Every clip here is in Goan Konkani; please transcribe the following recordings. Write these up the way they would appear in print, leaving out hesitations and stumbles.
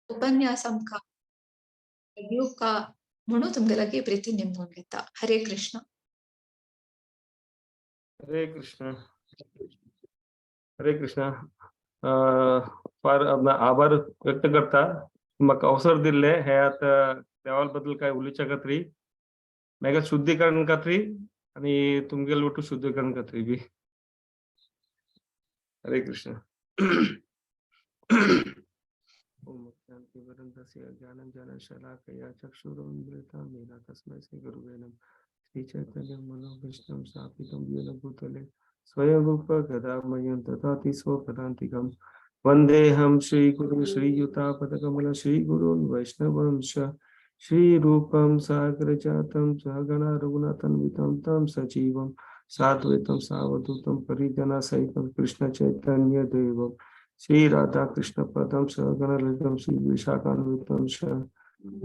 उपन्यास आमकां दिवका म्हणून तुमगे लागीं प्रिती निमगून घेता. हरे कृष्ण. हरे कृष्ण. हरे कृष्ण. फार आभार व्यक्त करता म्हाका अवसर दिल्ले हे आतां देवाल बद्दल काय उलोवच्या खातीर, मागीर शुद्धीकरण खातीर आनी तुमगेले वटू शुद्धीकरण खातीर बी. हरे कृष्ण. ओम ज्ञानतिमिरन्दस्य ज्ञानञ्जनशलाकया चक्षुरुन्मीलितं येन तस्मै श्रीगुरुवे नमः. श्रीचैतन्यं मनोभीष्टं स्थापितं येन भूतले स्वयं रूप गदामयं ददाति स्वपदान्तिकं. वन्देऽहं श्रीगुरु श्रीयुतापदकमल श्रीगुरून् वैष्णवंश श्रीरूपं सागरजातं सहगणा रघुनाथान्वितं तं सजीवं साद्वैतं सावधूतं परिजनसहितं कृष्णचैतन्यदेवं श्री राधा कृष्ण पदम सहगण ललितं श्री विशाखान्वितं च.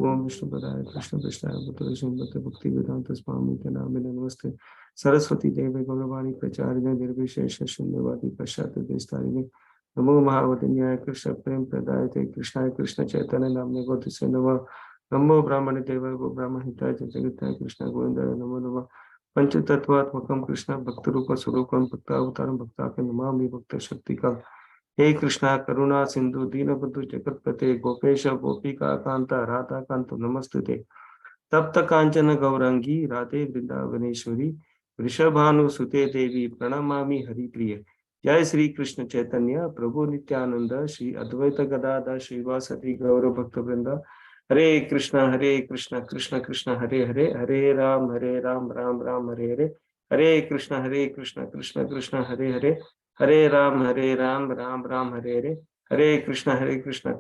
ओम विष्णुपदाय कृष्ण कृष्णाय भूतले श्रीमते भक्ति वेदांत स्वामी के नामे नमस्ते. सरस्वती देव गौरवाणी प्रचारिणे निर्विशेष शून्यवादी पश्चात देशतारिणे नमो महावदन्याय कृष्ण प्रेम प्रदाय ते कृष्णाय कृष्ण चैतन्य नामने गोतिसे नमः. नमो ब्राह्मण देवाय गो ब्राह्मण हिताय जगताय कृष्ण गोविंदाय नमो नमः. पंचतत्वात्मकम कृष्ण भक्त रूप स्वरूपम भक्तावतारम भक्ताके नमामि भक्त शक्तिकम. हे कृष्णा करुणा सिंधु दीनबंधु जगतपते गोपेश गोपिका कांता राधा कांत नमस्तुते. तप्त कांचन गौरांगी राधे वृंदावनेश्वरी वृषभानु सुते देवी प्रणमामि हरिप्रिय. जय श्री कृष्ण चैतन्य प्रभु नित्यानंद श्री अद्वैत गदाधर श्रीवासदि गौर भक्त वृंद. हरे कृष्ण कृष्ण कृष्ण हरे हरे, हरे राम राम राम हरे हरे. हरे कृष्ण कृष्ण कृष्ण हरे हरे, हरे राम राम राम हरे हरे. हरे कृष्ण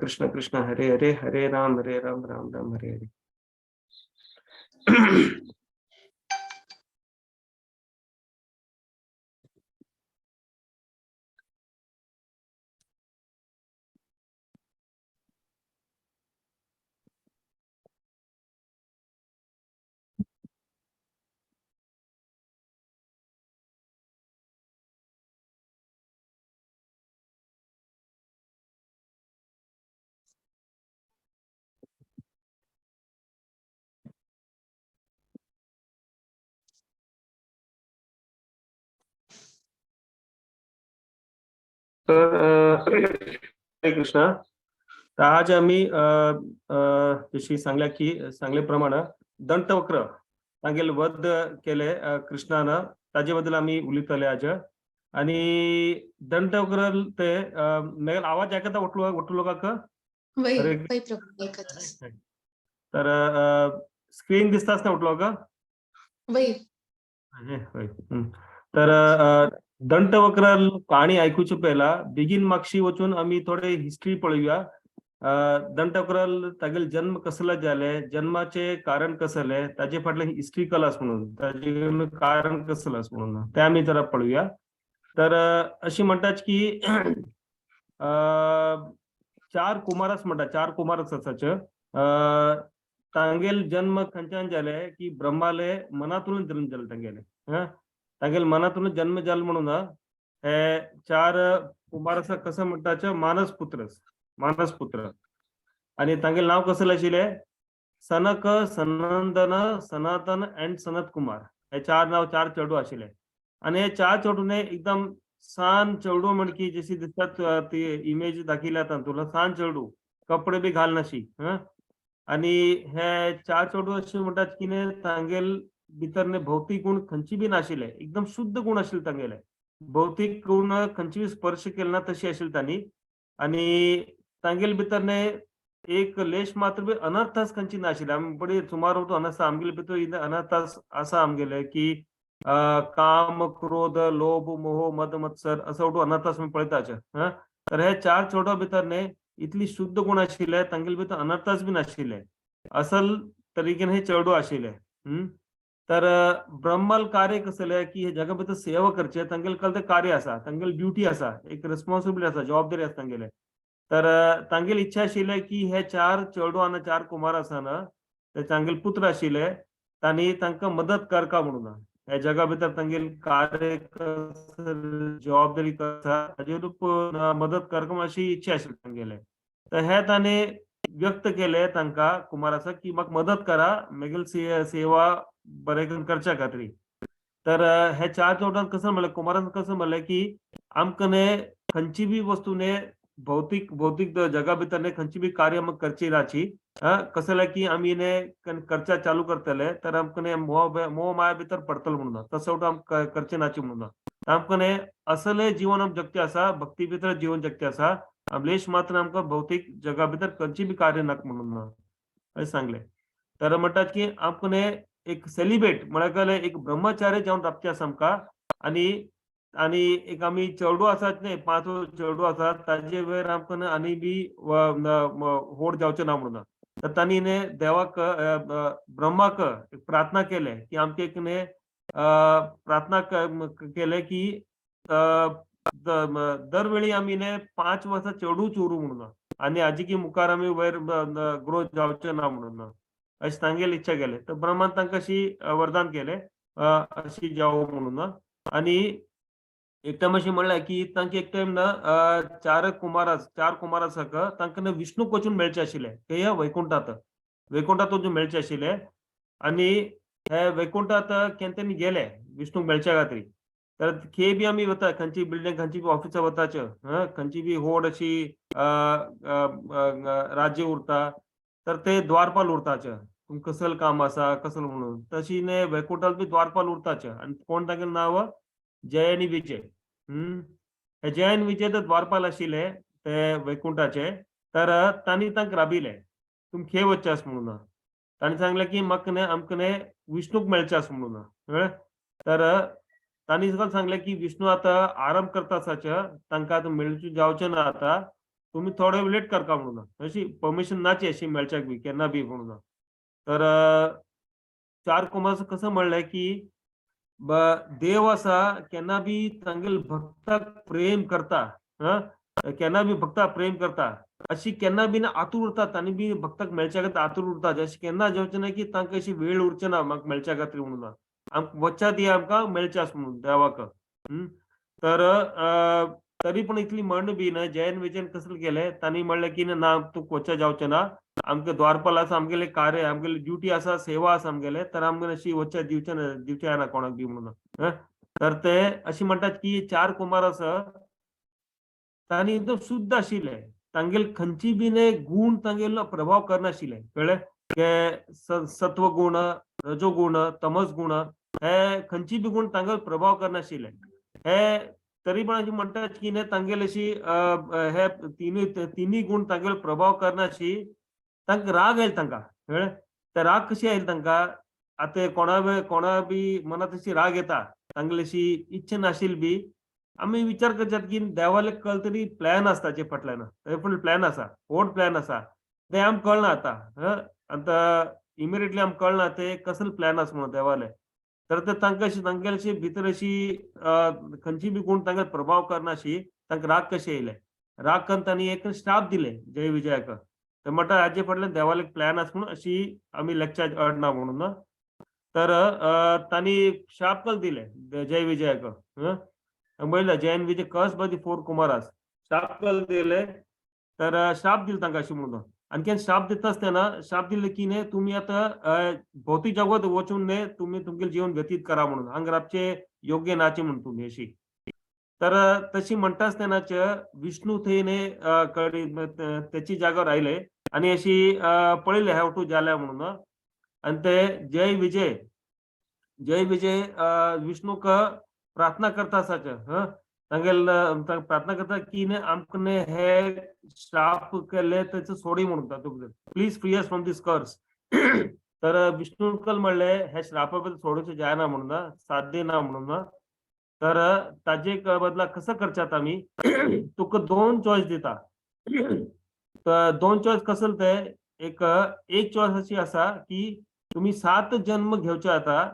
कृष्ण कृष्ण हरे हरे, हरे राम राम राम हरे हरे. तर हरे कृष्णा. तर आज आम्ही अ, अ, जशी सांगल्या की सांगले प्रमाणे दंतवक्र तांगेले वध केले कृष्णान, ताजे बद्दल आमी उलयतले आज. आणि दंतवक्र ते मागीर आवाज आयकता ओटलो ओटू लोकांक? वय हरे वय प्रभू, ऐकत आस. तर स्क्रीन दिसताच ना उठलो का? वय. हय. तर दंतवक्र कहाणी आयकुचे पहिला बेगीन मागशी वचून आमी थोडे हिस्ट्री पळोवया. दंतवक्र तागेले जन्म कसले जाले, जन्माचे कारण कसले, ताजे फाटले हिस्ट्री कलास म्हणून ताजे कारण कसले आसा म्हणून ते आमी जरा पळोवया. तर अशी म्हणटात की चार कुमारस म्हणटा, चार कुमारस आसाचे. तांगेल जन्म खंयच्यान जाले की ब्रह्माले मनातून जन्म जाले तांगेले. तांगेल मनातून जन्म जालो म्हणून हे चार कुमार आसा कसं म्हणटाचे मानस पुत्र, मानस पुत्र. आणि तांगेल नाव कसं आशिल्लें? सनक, सनंदन, सनातन अँड सनत कुमार. हे चार नाव, चार चेडू आशिल्ले. आणि हे चार चेडूने एकदम सान चेडू म्हण की जशी दिसतात ती इमेज दाखयल्या तातूंत सान चेडू, कपडे बी घालनाशी. आणि हे चार चेडू अशें म्हणटात की तांगेल भितर भौतीक गुण खंयची बी नाशिल्ले, एकदम शुद्ध गुण आशिल्ले तांगेले. भौतीक गुण खंयची बी स्पर्श केले ना तशी आशिल्ली तांणी. आणि तांगेल भितर एक लेश मात्र बी अनर्थास खंयची नाशिल्ले. आमी बडी सुमार अनर्थ आमगेले भितर अनर्थास आसा आमगेले की काम, क्रोध, लोभ, मोह, मद, मत्सर असं अनर्थास आमी पळयताच. तर हे चार चेडो भितर न्ही इतली शुद्ध गुण आशिल्ले, तांगेले भितर अनर्थास बी नाशिल्ले, असल तरेन हे चेडू आशिल्ले. तर ब्रह्मल कार्य कसले की हे जगा भितर सेवा करचे, तांगेले कल ते कार्य आसा, तांगेले ड्युटी आसा, एक रिस्पॉन्सिबिलिटी आसा, जबाबदारी आसा तांगेले. तर तांगेली इच्छा आशिल्ले की हे चार चेडू आनी चार कुमार आसा ना, ते तांगेले पुत्र आशिल्ले, तांणी तांकां मदत करका म्हणून ह्या जगा भितर तांगेले कार्य जबाबदारी आसा ताजेर मदत करका अशी इच्छा आशिल्ली तांगेले. तर हे ताणें व्यक्त केले तांकां कुमारासा की म्हाका मदत करा मेगेल सेवा बरे करून करच्या खातीर. तर हे चार चवडान कसं म्हणलें, कुमारान कसं म्हणलें की आमकां न्ही खंयची बी वस्तू न्ही भौतीक भौतीक जगा भितर न्ही खंयची बी कार्य आमकां करची नाची. कसं की आमी न्ही करच्या चालू करतले तर आमकां न्ही मोह मोह माया भितर पडतलो म्हणून तसं आमकां करचें नाची म्हणून. आमकां न्ही असले जीवन आम जगते आसा, भक्ती भितर जीवन जगते आसा, लेश मात्र आमकां भौतीक जगा भितर खंयची बी कार्य नाका म्हणून अशें सांगलें. तर म्हणटात की आमकां न्ही एक सेलिबेट म्हळ्यार एक ब्रह्मचार्य जावन राबचें आसा आमकां. आनी आनी एक आमी चेडू आसात न्ही, 5 चेडू आसात ताजे वयर आमकां आनी बी होड जावचें ना म्हणून. तर तांणी न्ही देवाक ब्रह्माक प्रार्थना केले की आमचे एक न्ही प्रार्थना केले की दरवेळी आमी न्ही 5 वर्सां चेडूच उरूं म्हणून आनी आजिकी मुखार आमी वयर ग्रोथ जावचें ना म्हणून अशें तांगेली इच्छा केले. तर ब्रह्मान तांकां अशी वरदान केलें अशी जावं म्हणून. आनी एक टायम अशें म्हणलें की तांकां एक टायम ना चार कुमारासाक तांकां न्ही विष्णूक वचून मेळचें आशिल्लें, ते वैकुंठात वैकुंठात वचून मेळचें आशिल्लें. आनी हे वैकुंठात केन्ना तेणी गेले विष्णूक मेळच्या खातीर. तर खे बी आमी वता खंयची बिल्डींग खंयची बी ऑफिसा वताच, खंयची बी होड अशी राज्य उरता तर ते द्वारपाल उरताच, तुमकां कसल काम आसा कसल म्हणून. तशी न्ही वैकुंठात बी द्वारपाल उरताच. आनी कोण तागेलें नांव जय आनी विजय. हे जय आनी विजय तर द्वारपाल आशिल्ले ते वैकुंठाचे. तर तांणी तांकां राबिले तुमी खेळ वचचे आसा म्हणून. तांणी सांगलें की म्हाका न्ही आमकां न्ही विष्णूक मेळचें आसा म्हणून, कळ्ळें. तर तांणी सांगलें की विष्णू आतां आराम करता आसाच, तांकां आतां मेळचें जावचें ना, आतां तुमी थोडे लेट करका म्हणून, अशी परमिशन नाची अशी मेळच्याक बी केन्ना बी म्हणून. तर चार कुमार कसं म्हणलें की देव आसा केन्ना बी तांगेले भक्ताक प्रेम करता, केन्ना बी भक्ताक प्रेम करता, अशी केन्ना बी आतूर उरता, तांणी बी भक्ताक मेळच्या खातीर आतूर उरता. अशी केन्ना जावचें ना की तांकां अशी वेळ उरचें ना म्हाका मेळच्या खातीर म्हणून, आमकां वच्च्या दी आमकां मेळचें आसा म्हणून देवाक. तर तरी पण इतली म्हण बी ना जयन विजयन कसले केले, तांणी म्हणलें की ना तूं वच्च्या जावचें ना, आमकां द्वारपाल आसा, आमगेलें कार्य आमगेली ड्युटी आसा, सेवा आसा आमगेले, तर आमकां अशी वच्च्या दिवचें ना, दिवचें ना कोणाक बी म्हणून. तर ते अशी म्हणटात की चार कुमार आसा तांणी एकदम शुद्ध आशिल्ले, तांगेले खंयची बी न्ही गुण तांगेलो प्रभाव करनाशिल्ले, कळ्ळें. ते सत्वगुण, रजोगुण, तमस गुण हे खंयची बी गुण तांगेलो प्रभाव करनाशिल्ले. हे तरी पण अशी म्हणटात की न्ही तांगेले अशी हे तिनूय गुण तांगेलो प्रभाव करनाशी, तांकां राग आयलो तांकां, कळ्ळें. ते राग कशी आयली तांकां, आतां कोणा कोणा बी मनांत अशी राग येता, तांगेली अशी इच्छा नाशिल्ली बी. आमी विचार करतात की देवाले कल तरी प्लॅन आसता ताचे फाटल्यान, थंय पण प्लॅन आसा, व्हड प्लॅन आसा, तें आमकां कळना आतां. आतां इमिडिएटली आमकां कळना ते कसले प्लॅन आसा म्हणून देवाले. तर ते तांकां अशी तांगेले अशी भितर अशी खंयची बी गुण तांकां प्रभाव करनाशी, तांकां राग कशे येयले, राग करून तांणी एक श्राप दिले जय विजयाक. ते म्हणटा हाजे फाटल्यान देवाले प्लॅन आसा म्हणून अशी आमी लेक्चर अडना म्हणून. तर तांणी श्राप कल दिले जय विजयाक, म्हणलें Jaya and Vijay curse by the 4 Kumaras, श्राप कल दिले. तर श्राप दिले तांकां अशें म्हणून. आणखी श्राप दिता आसतना श्राप दिले की न्ही तुमी आतां भौतीक जगत वचून न्ही तुमी तुमगेलें जीवन व्यतीत करा म्हणून, हांगा राबचे योग्य नाचे म्हणून तुमी अशी. तर तशी म्हणटा आसतनाच विष्णू थंय न्ही त्याची जाग्यार आयले आनी अशी पळयले हे वटू जाल्या म्हणून. आनी ते जय विजय जय विजय विष्णूक प्रार्थना करता आसाच, तांगेल प्रार्थना करता की न्ही आमकां न्ही हे श्राप केल्ले तेचो सोडी म्हणून तातूंत, please free us from this curse. तर विष्णूकल म्हणलें हे श्रापा बद्दल सोडूचें जायना म्हणून, साध्य ना म्हणून. तर ताजे बदला कसं करच्यात आमी, तुका 2 चॉयस दिता. तर 2 चॉयस कसल ते, एक एक चॉयस अशी आसा की तुमी 7 जन्म घेवचे आतां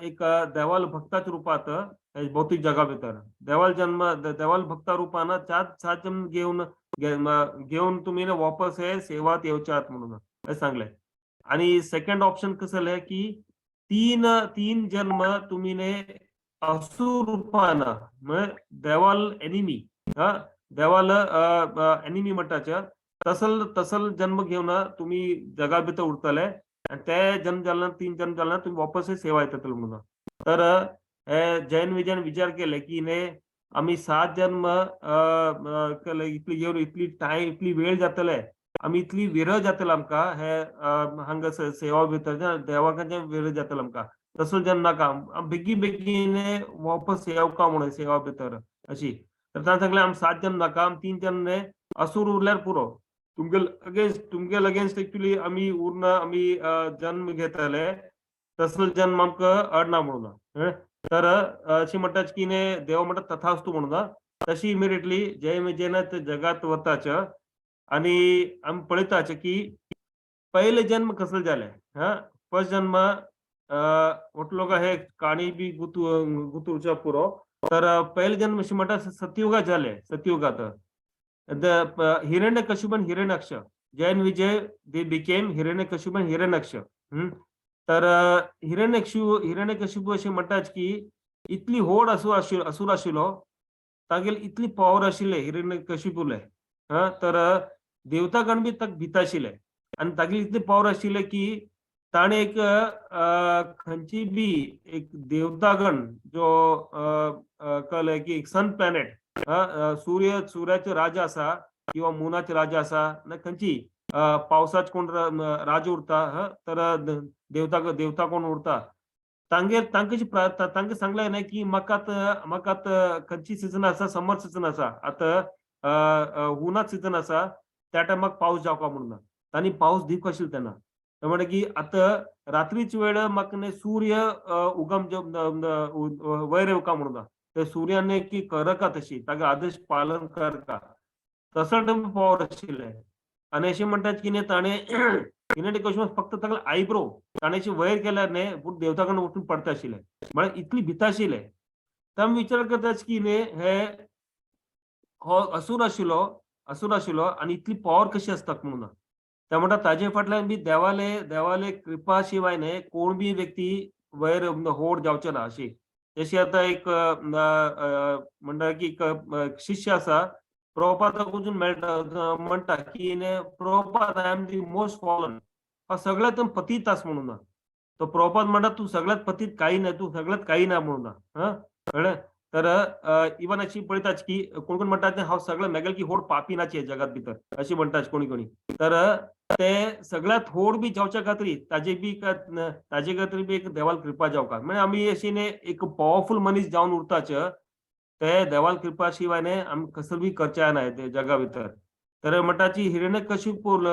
एक देवाल भक्ताच्या रुपात भौतीक जगा भितर देवाल जन्म देवाल भक्ता रुपान 7 जन्म घेवन घेवन तुमी वापस हे सेवात येवचे आहात म्हणून अशें सांगलें. आनी सेकंड ऑप्शन कसलें की 3 जन्म तुमी न्ही असुर रुपान म्हळ्यार देवाल एनिमी, देवाल एनिमी म्हणटाचे, तसल तसल जन्म घेवन तुमी जगा भितर उरतले आनी ते जन्म जाले तीन जन्म जाले तुमी वापस सेवा येतले म्हणून. तर हे जैन विजयन विचार केले की न्ही आमी सात जन्म केले, इतली घेवन इतली टायम इतली वेळ जातले, आमी इतली विरह जातले आमकां हे हांगा सेवा भितर देवा कडच्यान विरह जातले आमकां, तसो जन्म नाका, बेगी बेगीन वापस येवका म्हणून सेवा भितर अशी. तर ताणें सांगलें आमी सात जन्म नाका, आमी तीन जन्म असूर उरल्यार पुरो, तुमगेल अगेन्स्ट एक्चुअली आमी उरना, आमी जन्म घेतले तसलो जन्म आमकां अडना म्हणून. तर अशी म्हणटात की न्ही देव म्हणटा तथास्तु म्हणून. तशी इमिडिएटली जय विजयन ते जगात वताच आनी आमी पळयताच की पयले जन्म कसले जाले. हा, फर्स्ट जन्म म्हटलो काय हे काणी बी गुतू गुतूच्या पुरो. तर पहिले जन्म अशी म्हणटा सतयुगात जाले. सतयुगात the Hiranyakashipu and Hiranyaksha, Jay and Vijay, they became Hiranyakashipu and Hiranyaksha. तर हिरण्यकशिपू अशें म्हणटात की इतली व्हड असूर आशिल्लो, तागेल इतली पावर आशिल्ले हिरण्यकशिपूले. हा, तर देवतागण बी ताका भिता आशिल्ले आनी तागेली इतली पावर आशिल्ले की ताणें एक खंयची बी एक देवतागण जो कळ्ळें की एक सन प्लॅनेट, सूर्य सूर्याचो राजा आसा किंवा मुनाचो राजा आसा ना खंयची पावसाच कोण राजा उरता, तर देवता देवता कोण उरता तांगेर तांकां तांकां सांगलें न्ही की म्हाका आतां खंयची सिजन आसा, समर सिजन आसा, आतां उनाच सिजन आसा, त्या टायमाक पावस जावका म्हणून तांणी पावस दिवंक आशिल्लो तेन्ना. म्हणटा की आतां रात्रीच वेळ म्हाका न्ही सूर्य उगम वयर येवका म्हणून ते सूर्याने की करका तशी ताका आदेश पालन करका, तसो टायम पावर आशिल्ले. आनी अशें म्हणटात की न्ही ताणें हिरण्यकशिपून फक्त ताका आयब्रो ताणें अशी वयर केल्यार न्ही पूण देवता कडून उठून पडटा आशिल्ले, म्हळ्यार इतली भिता आशिल्ले. तर आमी विचार करतात की न्ही हे हो असूर आशिल्लो आनी इतली पावर कशी आसता म्हणून. त्या म्हणटा ताजे फाटल्यान बी देवाले कृपा शिवाय न्ही कोण बी व्यक्ती वयर होड जावचे ना. अशी जशी आतां एक म्हणटा की एक शिष्य आसा, प्रभुपादाक वचून मेळटा, म्हणटा की Prabhupada, I am the most fallen, सगळ्यात पतीत आस म्हणून. तो प्रभुपाद म्हणटा तूं सगळ्यात पतीत काही ना, तूं सगळ्यात काही ना म्हणून. हा, कळ्ळें? तर इवन अशी पळयतात की कोण कोण म्हणटात हांव सगळें मेगेल की होड पापी नाची जगात भितर, अशी म्हणटात कोणी कोणी. तर ते सगळ्यात होड बी जावच्या खातीर ताजे खातीर बी एक देवाल कृपा जावका. म्हणजे आमी अशी न्ही एक पॉवरफुल मनीस जावन उरताच ते देवाल कृपा शिवाय न्ही आमी कसं बी करचे ना ते जगा भितर. तर म्हणटाची हिरण्यकशिपूल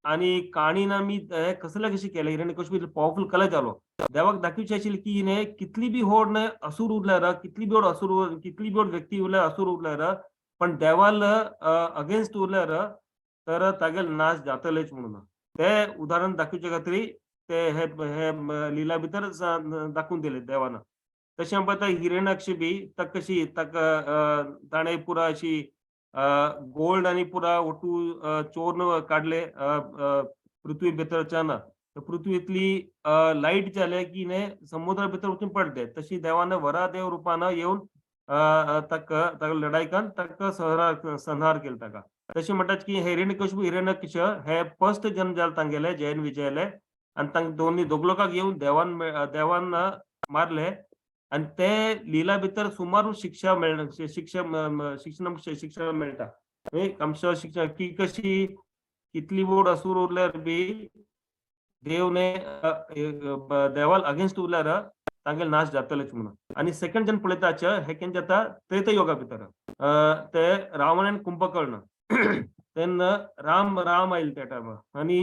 आनी काणीन आमी हे कसले कशें केलें, हिरण्यकशिपूल पॉवरफुल कले जालो, देवाक दाखोवचें आशिल्लें की न्ही कितली बी होड न्ही असूर उरल्यार, कितली बी होड असूर, कितली बी होड व्यक्ती उरल्यार, असूर उरल्यार, पण देवाल अगेन्स्ट उरल्यार तर तागेल नाश जातलेच म्हणून ते उदाहरण दाखोवचे खातीर ते हे हे लिला भितर दाखोवन दिले देवान. तशें आमी पळयता हिरण्याक्ष बी ताका कशी ताका ताणें पुरा अशी गोल्ड आनी पुरा ओटू चोरन काडले पृथ्वी भितरच्यान. पृथ्वी इतली लायट जाले की न्ही समुद्रा भितर वचून पडले. तशी देवान वरादेव रुपान येवन ताका ताका लढाई करून ताका संहार केलो ताका. तशें म्हणटात की हिरण्यकशिपू हिरण्यक्ष हे फर्स्ट जन्म जाले तांगेले जयन विजयले आनी तांकां दोनी दोग लोकांक येवन देवान मारले आनी ते लिला भितर सुमार शिक्षा मेळ शिक्षा शिक्षण शिक्षा मेळटा आमच्या शिक्षा की कशी कितली व्हड असूर उरल्यार बी देव न्ही देवाल अगेन्स्ट उरल्यार तांगेले नाश जातलेच म्हणून. आनी सेकंड जन पळयता हे केन्ना जाता त्रेता युगा भितर ते रावण आनी कुंभकर्ण. तेन्ना राम राम आयले त्या टायमार आनी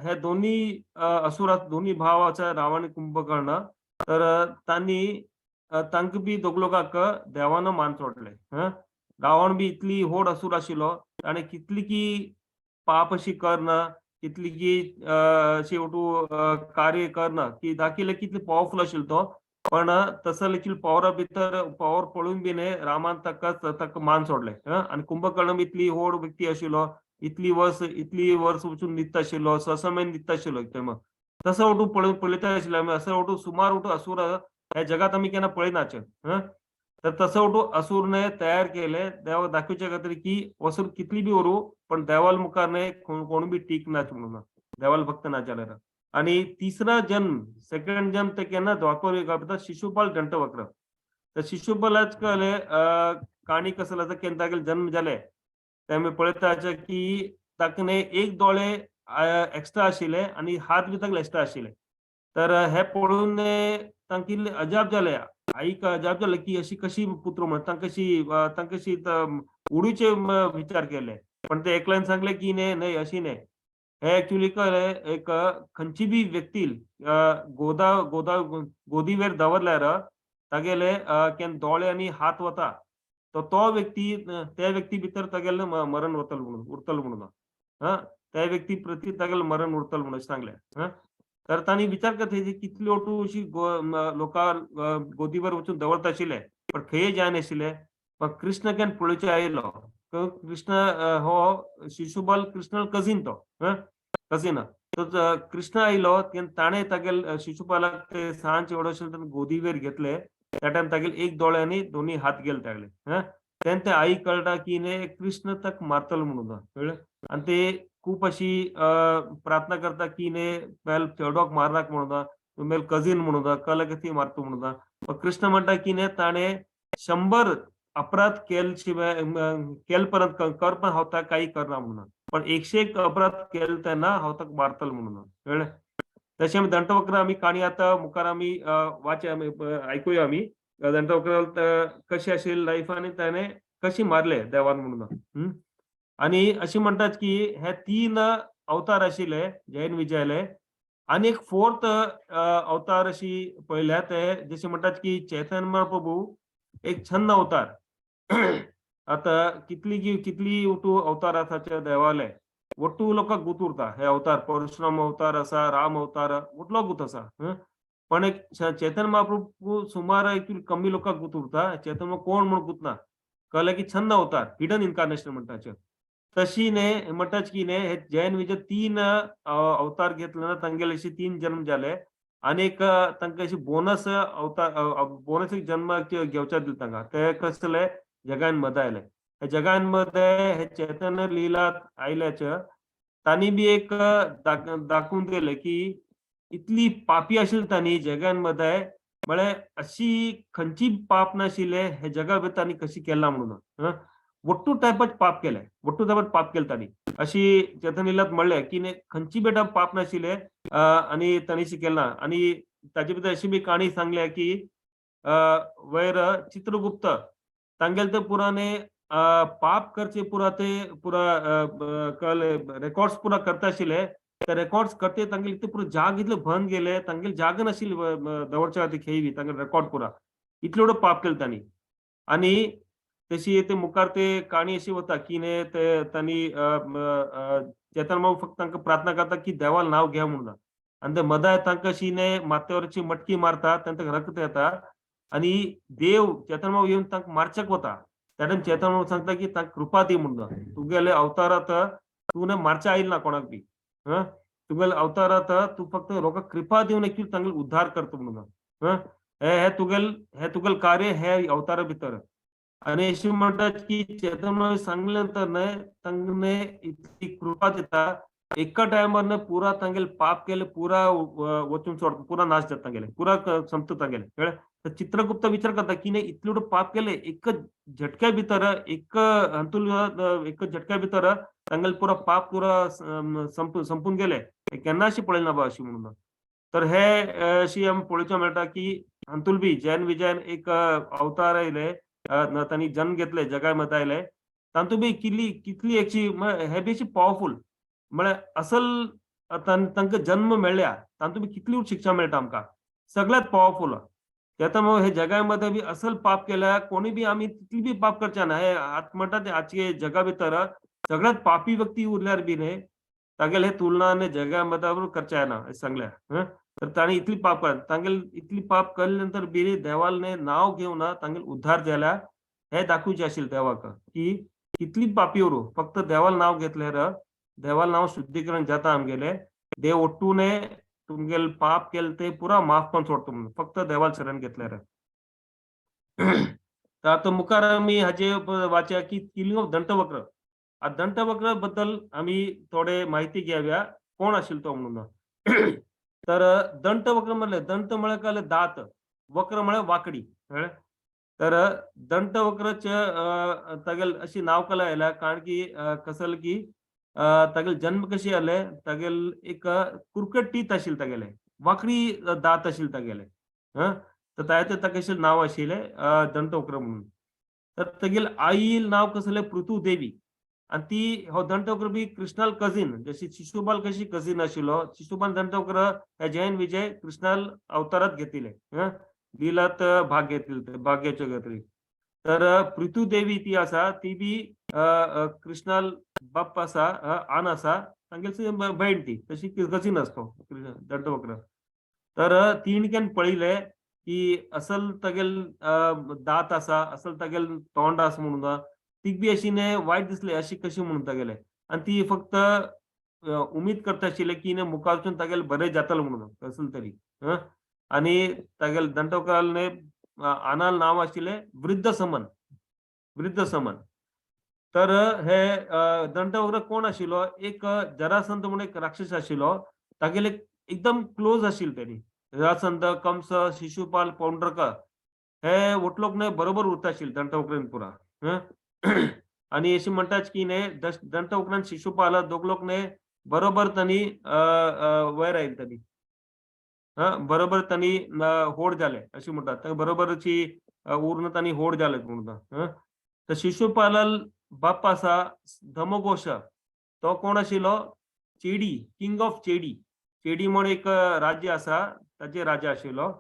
हे दोन्ही असुरा दोन्ही भाव आसा रावण आनी कुंभकर्ण. तर तांणी तांकां बी दोग लोकांक देवान मान सोडले. रावण बी इतली व्हड असूर आशिल्लो, ताणें कितली की पाप अशी करना, कितली की अशी कार्य करना की दाखयलें कितली पावरफुल आशिल्लो तो, पण तसो लेगीत पावरा भितर पावर पळोवन बी न्ही रामान ताका ताका मान सोडले. आनी कुंभकर्ण बी इतली व्हड व्यक्ती आशिल्लो, इतली वर्स वचून न्हिदता आशिल्लो, स म्हयने न्हिदता आशिल्लो तेन्ना. तसो वटून पळयता आशिल्लो आमी, असो वटून सुमार वटून असूर ह्या जगात आमी केन्ना पळयनाचे. तर तसं ओटू असुरने तयार केले देवाक दाखोवच्या खातीर की असुर कितली बी उरू पण देवाल मुखार न्हय कोण बी टीक नाच म्हणून, देवाल भक्त ना जाल्यार. आणि तिसरा जन्म, सेकंड जन्म ते केन्ना द्वापर युगा शिशुपाल दंतवक्र. तर शिशुपालाच कळले काणी कसं आसा, केन्ना तागेले जन्म जाले ते आमी पळयता की ताका एक दोळे एक्स्ट्रा आशिल्ले आणि हात बी तागेले एक्स्ट्रा आशिल्ले. तर हे पळोवन तांकां इल्लें अजाप जालें, आईक अजाप जालें की अशी कशी पुत्र म्हणून तांकां अशी उडीचे विचार केले. पण ते एकल्यान सांगले की न्हय न्हय अशी न्हय, हे एक्चुअली कळ्ळें एक खंयची बी व्यक्ती गोदा गोदा गोदीवेर दवरल्यार तागेले केन्ना दोळे आनी हात वता तो तो व्यक्ती त्या व्यक्ती भितर तागेलें मरण वतलो म्हणून, उरतलो म्हणून, हा त्या व्यक्ती प्रती तागेलें मरण उरतलो म्हणून अशें सांगलें. हा तर तांणी विचार करता कितली ओटू अशी लोकां गोदीवर वचून दवरता आशिल्ले पण खंय जायनाशिल्ले. पण कृष्ण केन्ना पळोवचे आयलो, कृष्ण हो शिशुपाल कृष्ण कजीन तो कजीन तो कृष्ण आयलो तेन्ना ताणें तागेले शिशुपालाक ते सांज एवढो आशिल्ले गोदीवेर घेतले. त्या टायम तागेले एक दोळे आनी दोनी हात गेले तागेले. तेन्ना ते आई कळटा की न्ही कृष्ण ताका मारतलो म्हणून, कळ्ळें. आनी ते खूब अशी प्रार्थना करता की न्ही मेल चेडवाक मारनाक म्हणून, तूं मेल कजीन म्हणून, कळ्ळें ती मारता म्हणून. पण कृष्ण म्हणटा की न्ही ताणें 100 अपराध केल शिवाय केल परत कर पण हांव ताका काही करना म्हणून, पण 101 अपराध केले तेन्ना हांव ताका मारतलो म्हणून, कळ्ळें. तशें आमी दंतवक्र आमी काणी आतां मुखार आमी वाच आमी आयकुया आमी दंतवक्र कशी आशिल्ली लायफ आनी ताणें कशी मारले देवान म्हणून. आनी अशें म्हणटात की हे 3 अवतार आशिल्ले जयन विजयले आनी एक 4th अवतार अशी पळयल्या ते जशें म्हणटात की चैतन्य महाप्रभू एक छन्न अवतार. आतां कितली कितली ओटू अवतार आसा देवाले ಒಟ್ಟು लोकांक गुत उरता हे अवतार, परशुराम अवतार आसा, राम अवतार, कुठलो गुत आसा. पण एक चैतन्य महाप्रभू सुमार कमी लोकांक गुत उरता. चैतन्य कोण म्हूण गुत ना, कळ्ळें की छन्न अवतार, हिडन इन्कार्नेशन म्हणटाचे. तशी न्ही म्हणटाच की न्ही हे जैन विजय 3 अवतार घेतले ना तांगेले अशे 3 जन्म जाले आनी एक तांकां अशी बोनस अवतार, बोनस एक जन्म घेवच्या दिले तांकां. ते कसले जगान मद आयले, हे जगान मध्ये हे चैतन्य लीला आयल्याचे तांणी बी एक दाखोवन दिले की इतली पापी आशिल्ली तांणी जगांमध्ये, म्हळ्यार अशी खंयची पाप नाशिल्ले हे जगा भितर तांणी कशी केला म्हणून. वट्टू टायपाच पाप केले, वट्टू टायपाच पाप केले तांणी. अशी चैतन्य लीलात म्हणले की खंयची बेटा पाप नाशिल्ले आनी तांणी केला. आनी ताजे भितर अशी बी काणी सांगल्या की वयर चित्रगुप्त तांगेले ते पुराने पाप करचे पुरा ते पुरा कळले रेकॉर्ड्स पुरा करता आशिल्ले. ते रेकॉर्ड्स करते तांगेले इतले पुरा जाग इतले बंद गेले, तांगेले जाग नाशिल्ली दवरच्या खातीर खेळवी तांगेले रेकॉर्ड पुरा इतले एवढं पाप केले तांणी. आनी तशी ते मुखार ते काणी अशी वता की न्ही ते तांणी चेतन बाबू फक्त तांकां प्रार्थना करता की देवाल नांव घे म्हणून. आनी ते मदाय तांकां अशी न्ही माथ्यावरची मटकी मारता, तांकां रक्त येता आनी देव चेतन बाबू येवन तांकां मारच्याक वता. त्या टायम चेतन बाबू सांगता की तांकां कृपा दी म्हणून, तुगेले अवतारात तूं न्ही मारच्या आयल ना कोणाक बी, तुगेले अवतारात तूं फक्त लोकांक कृपा दिवन एक्चुअली तांगेले उद्धार करता म्हणून. हे तुगेल कार्य हे अवतारा भितर. आनी अशें म्हणटात की चेतन बाबू सांगले नंतर न्हय तांणे इतली कृपा दिता एका टायमार न्हय पुरा तांगेले पाप केले पुरा वचून सोड, पुरा नाश जाता तांगेले, पुरा संपता तांगेले, कळ्ळें. तर चित्रगुप्त विचार करता की न्ही इतले एवढं पाप केले एक झटक्या भितर, एक हातून एक झटक्या भितर तांगेले पुरा पाप पुरा संपून गेले, केन्ना अशी पळयना बा अशी म्हणून. तर हे अशी आमी पळोवचें मेळटा की हातून बी जैन विजयन एक अवतार आयले, तांणी जन्म घेतले जगाय मत आयले, तातूंत बी कितली कितली एकशी हे बी अशी पावरफूल म्हळ्यार असल तांकां जन्म मेळ्ळ्या तातूंत बी कितली शिक्षा मेळटा आमकां, सगळ्यात पावरफूल. आतां मग हे जगामध्ये बी असल पाप केल्या कोणी बी आमी तितली बी पाप करचे ना. हे आत म्हणटा ते आजचे जगा भितर सगळ्यात पापी व्यक्ती उरल्यार बी न्ही तागेले तुलना जगा करचे ना सांगल्या. तर ताणी इतली पाप तांगेले इतली पाप केले नंतर बी देवालने नाव घेवन तांगेले उद्धार जाल्या हे दाखोवचे आशिल्ले देवाक की कितली पापी उरू फक्त देवाल नाव घेतल्यार देवाल नाव शुद्धीकरण जाता आमगेले, देव ओट्टूने तुमगेले पाप केले ते पुरा माफ पण सोडतो म्हणून फक्त देवाल शरण घेतल्यार. तर आतां मुखार आमी हाजे वाचया की किलिंग ऑफ दंतवक्र. आतां दंतवक्र बद्दल आमी थोडे माहिती घेवया, कोण आशिल्लो तो म्हणून. तर दंतवक्र म्हणले, दंत म्हळ्यार काय दात, वक्र म्हळ्यार वाकडी, कळ्ळें. तर दंतवक्रचे तागेल अशी नांव कला आयला कारण की कसल की तागेल जन्म कशी आले, तागेल एक कुरकट टीथ आशिल्ले तागेले, वाकडी दात आशिल्ले तागेले. तर ताचे ताका अशें नांव आशिल्लें दंतवक्र म्हणून. तर तागेल आई नांव कसलें, पृथु देवी. आनी ती हो दंतवक्र बी कृष्णाल कजीन, जशी शिशुपाल कशी कजीन आशिल्लो, शिशुपाल दंतवक्र हे जयन विजय कृष्णाल अवतारात घेतिले, लिलात भाग घेतिले, भाग घेवचे खातीर. तर पृथु देवी ती आसा, ती बी कृष्णाल बाप्प आसा, आन आसा, तांगेली बहीण ती, तशी कजीन आसतो दंतवक्र. तर तीण केन पळयले की असल तागेल दात आसा, असल तागेल तोंड आसा म्हणून, तीक बी अशी न्ही वायट दिसले, अशी कशी म्हणून तागेले. आनी ती फक्त उमेद करता आशिल्ले की मुखारसून तागेले बरें जातलें म्हणून कसले तरी. आनी तागेले दंतवक्राले आनाल नांव आशिल्लें वृद्ध समन, वृद्ध समन. तर हे दंतवक्र कोण आशिल्लो, एक जरासंध म्हणून एक राक्षस आशिल्लो, तागेले एकदम क्लोज आशिल्ले तेणी. जरासंध, कंस, शिशुपाल, पौंड्रक हे वटलोक न्हय बरोबर उरता आशिल्ले दंतवक्रान पुरा. आनी अशें म्हणटात की न्हय दंतवक्रान शिशुपाल दोग लोक न्हय बरोबर तांणी वयर आयले तांणी, बरोबर तांणी होड जाले अशें म्हणटात, बरोबरची उर्ण तांणी होड जाले म्हणटा. तर शिशुपालाल बाप आसा धमघोष, तो कोण आशिल्लो, चेडी, किंग ऑफ चेडी. चेडी म्हण एक राज्य आसा, ताजे राजा आशिल्लो.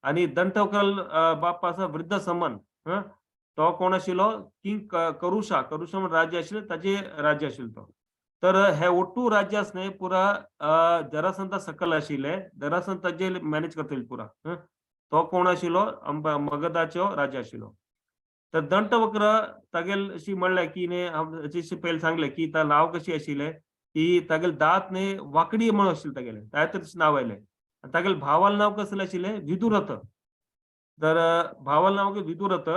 आनी दंतवक्राल बाप आसा वृद्ध समन, तो कोण आशिल्लो, किंग करुषा, करुषा म्हण राज्य आशिल्लें, ताजे राज्य आशिल्लो तो. तर हे ओट्टू राज्य न्हय पुरा जरासंधा सकल आशिल्ले, जरासंध ताजे मॅनेज करताले पुरा. तो कोण आशिल्लो, मगधाचो राजा आशिल्लो. तर दंतवक्र तागेल अशी म्हणलें की न्ही, जशें पयलीं सांगलें की ता नांव कशी आशिल्लें की तागेल दात न्ही वाकडी म्हणून आशिल्लें तागेलें, ताका तशें नांव आयलें. आनी तागेल भावाल नांव कसलें आशिल्लें, विदुरथ. तर भावाल नांव विदुरथ.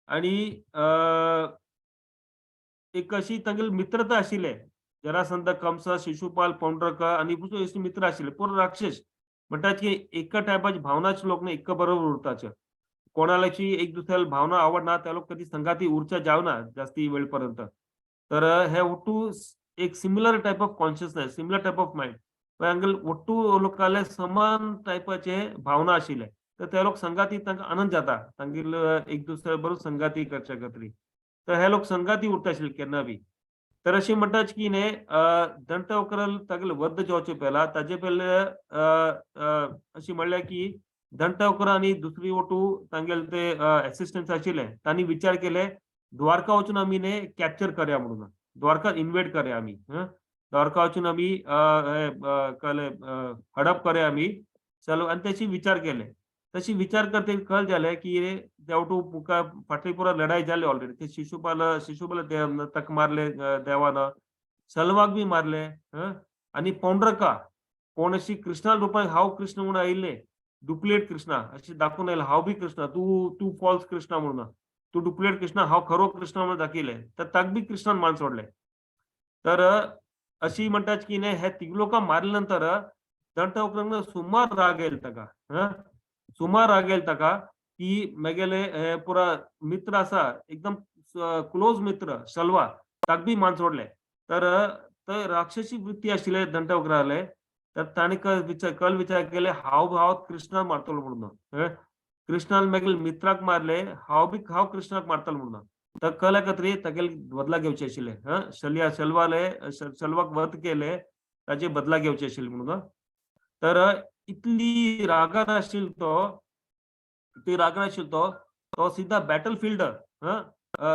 आनी एक अशी तागेली मित्रता आशिल्ले, जरासंध, कंस, शिशुपाल, पौंड्रक आनी अशे मित्र आशिल्ले, पुरो राक्षस. म्हणटात की एका टायपाची भावनाचे लोक न्ही एका बरोबर उरताचे, कोणालाची एक दुसऱ्याला भावना आवडना त्या लोक कधी संगाती उरच्या जावना जास्ती वेळ पर्यंत. तर हे ಒಟ್ಟು एक similar type of consciousness, similar type of mind, angle ಒಟ್ಟು लोकाले समान टायपाचे भावना आशिल्ले, तर ते लोक संगाती तांकां आनंद जाता तांगेल एक दुसऱ्या बरोबर संगाती करच्या खातीर. तर हे लोक संगाती उरता आशिल्ले केन्ना बी. तर अशें म्हणटात की न्ही दंतवक्र तागेले वध जावचे पयला, ताजे पयले अशें म्हणल्यार की दंतवक्र आनी दुसरी वटू तांगेले ते एसिस्टंट आशिल्ले, तांणी विचार केले द्वारका वचून आमी न्ही कॅप्चर करया म्हणून, द्वारका इन्वेड करया आमी, द्वारका वचून आमी कळ्ळें हडप करया आमी चलो. आनी तशी विचार केले, तशी विचार करते कळ जाले की त्या मुखार फाटली पुरा लढाई जाली ऑलरेडी. ते शिशुपाल, शिशुपाल ताका मारले देवान, सलवाक बी मारले, आनी पौंड्रका कोण अशी कृष्णा रुपान हांव कृष्ण म्हणून आयिल्ले, डुप्लिकेट कृष्णा अशें दाखोवन आयले, हांव बी कृष्णा, तूं तूं फॉल्स कृष्णा म्हणून, तूं डुप्लिकेट कृष्णा, हांव खरो कृष्णा म्हणून दाखयले, तर ताका बी कृष्णान मान सोडले. तर अशी म्हणटात की न्ही हे तिग लोकांक मारले नंतर दंतवक्रांक सुमार राग येयलो ताका, सुमार राग येयलो ताका की मेगेले हे पुरा मित्र आसा, एकदम क्लोज मित्र शल्वा, ताका बी मान सोडले. तर थंय राक्षसी वृत्ती आशिल्ले दंतवक्राले, तर ताणें कल विचार केले हांव हांव कृष्णाक मारतलो म्हणून, कृष्णान मेगेले मित्राक मारले, हांव बी हांव कृष्णाक मारतलो म्हणून. तर कल खातीर तागेले बदला घेवचे आशिल्ले, शल्या शल्वाले शल्वाक वध केले ताचे बदला घेवचे आशिल्ले म्हणून. तर इतली रागान आशिल्लो तो, इतली रागान आशिल्लो तो, तो सीधा बॅटल फिल्ड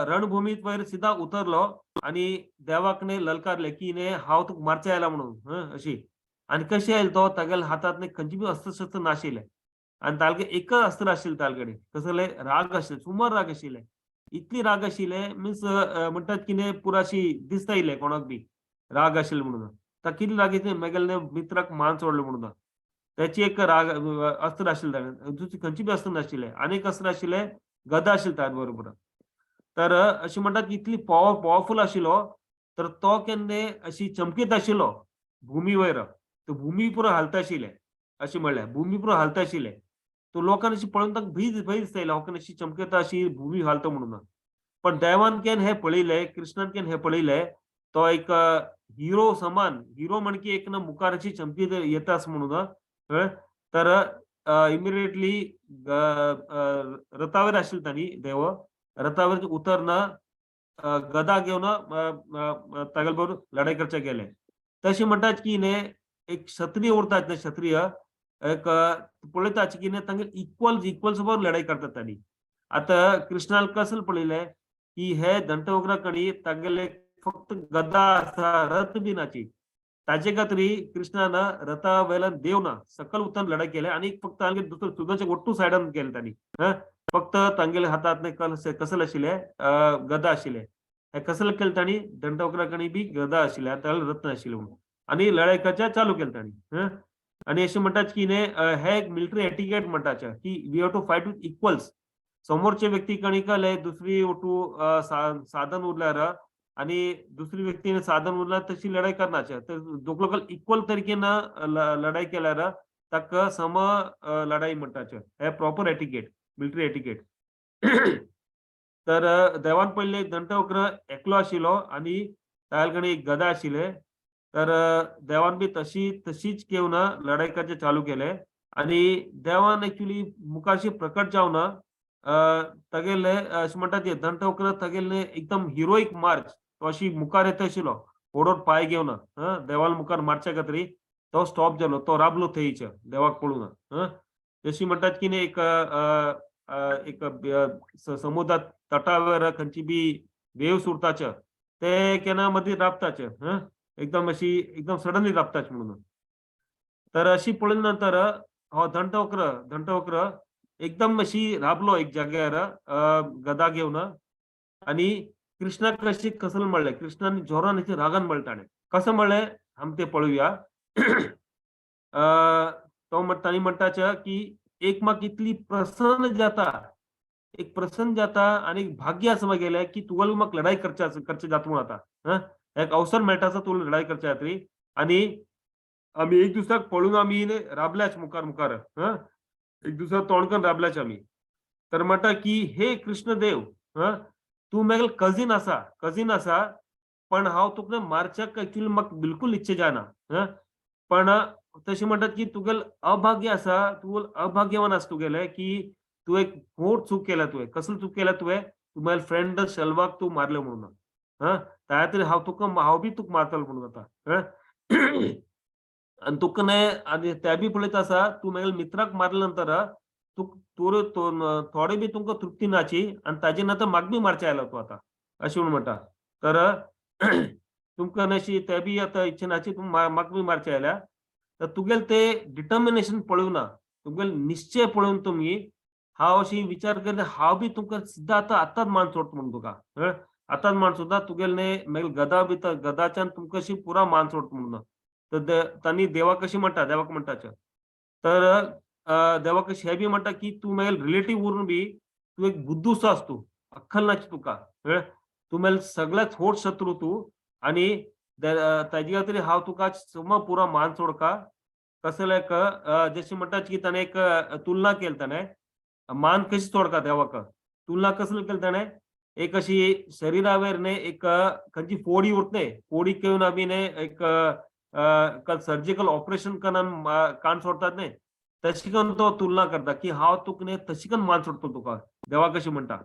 रणभूमीत वयर सीधा उतरलो आणि देवाक न्ही ललकारले की न्ही हांव तुका मारचे आयला म्हणून अशी. आनी कशें आयलो तो, तागेल्या हातांत न्ही खंयची बी अस्त्र शस्त्र नाशिल्लें आनी तालगे एकच अस्त्र आशिल्लें तालगडे, कसले राग आशिल्ले, सुमार राग आशिल्ले, इतली राग आशिल्ले मिन्स म्हणटात की न्ही पुरा अशी दिसता येयले कोणाक बी राग आशिल्ले म्हणून. ताका कितली राग येतली मेगेले मित्राक मान सोडलो म्हणून, त्याची एक राग अस्त्र आशिल्लें ताणें, दुसरी खंयची बी अस्त्र नाशिल्लें. आनी एक अस्त्र आशिल्लें गदा आशिल्ली ताजे बरोबर. तर अशें म्हणटात की इतली पॉवरफुल आशिल्लो, तर तो केन्ना अशी चमकीत आशिल्लो भुमी वयर, तो भुमी पुरो हालता आशिल्ले, अशें म्हणलें, भुमी पुरो हालता आशिल्ले. तो लोकांनी अशी पळोवन तांकां भंय भंय दिसता, लोकांनी अशी चमकता अशी भुमी घालता म्हणून. पण देवान केन हे पळयले, कृष्णान केन हे पळयले, तो एक हिरो समान, हिरो म्हण की एक ना मुखार अशी चमकी येतास म्हणून. कळ्ळें? तर इमिडिएटली रथावर आशिल्ले तांणी, देव रथावर उतरना, गदा घेवन तागेले बरोबर लढाई करचे गेले. तशें म्हणटात की न्ही, एक क्षत्रिय उरतात न्ही, क्षत्रिय एक पळयतात की न्ही, तांगे इक्वल इक्वल सोबत लढाई करतात तांणी. आतां कृष्णान कसं पळयलें की हे दंतवक्रा कणी तागेले फक्त गदा आसा, रथ बी नाची. ताजे खातीर कृष्णान रथा वयल्यान देव ना सकल उतरून लढाई केले आणि फक्त तांगे दुसरे सुद्धाच्या ಒಟ್ಟು सायडान केले तांणी. फक्त तांगेले हातात कसल आशिल्ले, गदा आशिल्ले. हे कसल केले तांणी, दंडवक्रा कणी बी गदा आशिल्ले आनी तागेले रथ नाशिल्ले म्हणून, आनी लढाई करच्या चालू केले तांणी. आनी अशें म्हणटात की न्ही, हे एक मिलिटरी एटिकेट म्हणटाचे की we have to fight with equals. समोरचे व्यक्ती कणी कले दुसरी ओटू साधन उरल्यार आणि दुसरी व्यक्तीने साधन उरल्यार तशी लढाई करण्याचे, तर दोग लोक इक्वल तरीकेन लढाई केल्यार ताका सम लढाई म्हणटाचे. हे प्रॉपर एटिकेट, मिलिटरी एटिकेट. तर देवान पयले दंतवक्र एकलो आशिल्लो आनी तागेले कडेन एक गदा आशिल्ले. तर देवान बी तशी तशीच घेवन लढाई करचे चालू केले आनी देवान एक्चुली मुखारशी प्रकट जावन तागेले, अशें म्हणटात ते दंतवक्र तागेले एकदम हिरोईक मार्च, तो अशी मुखार येता आशिल्लो ओडोर पांय घेवन देवाल मुखार मारच्या खातीर, तो स्टॉप जालो, तो राबलो थंयच देवाक पळोवन. जशी म्हणटात की न्ही, एक एक समुद्रात तटावर खंयची बी वेव्स उरताच, ते केन्ना मदीं राबताच, एकदम अशी एकदम सडनली राबताच म्हणून. तर अशी पळयल्या नंतर हो दंतवक्र दंतवक्र एकदम अशी राबलो एक जाग्यार गदा घेवन आणि कृष्णाक अशी कसल म्हणलें, कृष्णान जोरान अशी रागान म्हणलें. ताणें कसं म्हणलें आमी ते पळोवया. तो ताणी म्हणटाच की एक म्हाका इतली प्रसन्न जाता, एक प्रसन्न जाता आनी एक भाग्य आसा म्हागेलें की तुगेलो म्हाका लढाई करचे करचे जाता म्हणून. आतां एक अवसर मेळटा आसा तुका लढाई करच्या खातीर आनी आमी एक दुसऱ्याक पळोवन आमी राबल्याच मुखार मुखार, एक दुसऱ्या तोंड करून राबल्याच आमी. तर म्हणटा की हे कृष्णदेव, तूं म्हागेलो कजीन आसा, कजीन आसा, पण हांव तुका मारच्याक एक्चुअली म्हाका बिलकुल इच्छा जायना. पण तशें म्हणटात की तुगेल अभाग्य आसा, तूं अभाग्यवान आसा तुगेलें की तूं एक मोठ चूक केल्या तुवें. कसली चूक केल्या तुवें? तूं म्हागे फ्रेंड शल्वाक तूं मारलें म्हणून. त्या खातीर हांव तुका, हांव बी तुका मारतलो म्हणून आतां. आनी तुका न्ही, आनी ते बी पळयत आसा, तूं म्हागेल्या मित्राक मारले नंतर तुका थोडे बी तुमकां तृप्ती नाची आनी ताजे नंतर म्हाका बी मारचें आयलो तूं आतां, अशें म्हणून म्हणटा. तर तुमकां अशी ते बी आतां इच्छा नाची, तूं म्हाका बी मारचें आयल्या. तर तुगेले ते डिटर्मिनेशन पळोवना, तुगेले निश्चय पळोवन तुमी हांव अशी विचार करता, हांव बी तुमकां सिद्धा आतां आतांच मान सोडटा म्हणून तुका. कळ्ळें? आतांच मान सोडटा तुगेले मागीर गदा बी गदाच्यान तुमकां अशी पुरा मान सोडटा म्हणून. तर तांणी देवाक कशी म्हणटा, देवाक म्हणटाचे. तर देवाक कशी हे बी म्हणटा की तूं मागीर रिलेटीव उरून बी तूं एक बुद्धूसो आस, तूं अक्कल नाची तुका. कळ्ळें? तूं मागीर सगळ्यात होट शत्रू तूं आनी ताजे खातीर हांव तुका सम पुरा मान सोडका. कसले एक जशें म्हणटात की ताणें एक तुलना केली, ताणें मान कशी सोडका देवाक तुलना कसली केली ताणें, एक अशी शरीरावेर न्ही एक खंयची फोडी उरत न्ही, फोडी घेवन आमी न्ही एक सर्जिकल ऑपरेशन करून कान सोडतात न्ही, तशी करून तो तुलना करता की हांव तुका न्ही तशी करून मान सोडतो तुका, देवा कशी म्हणटा.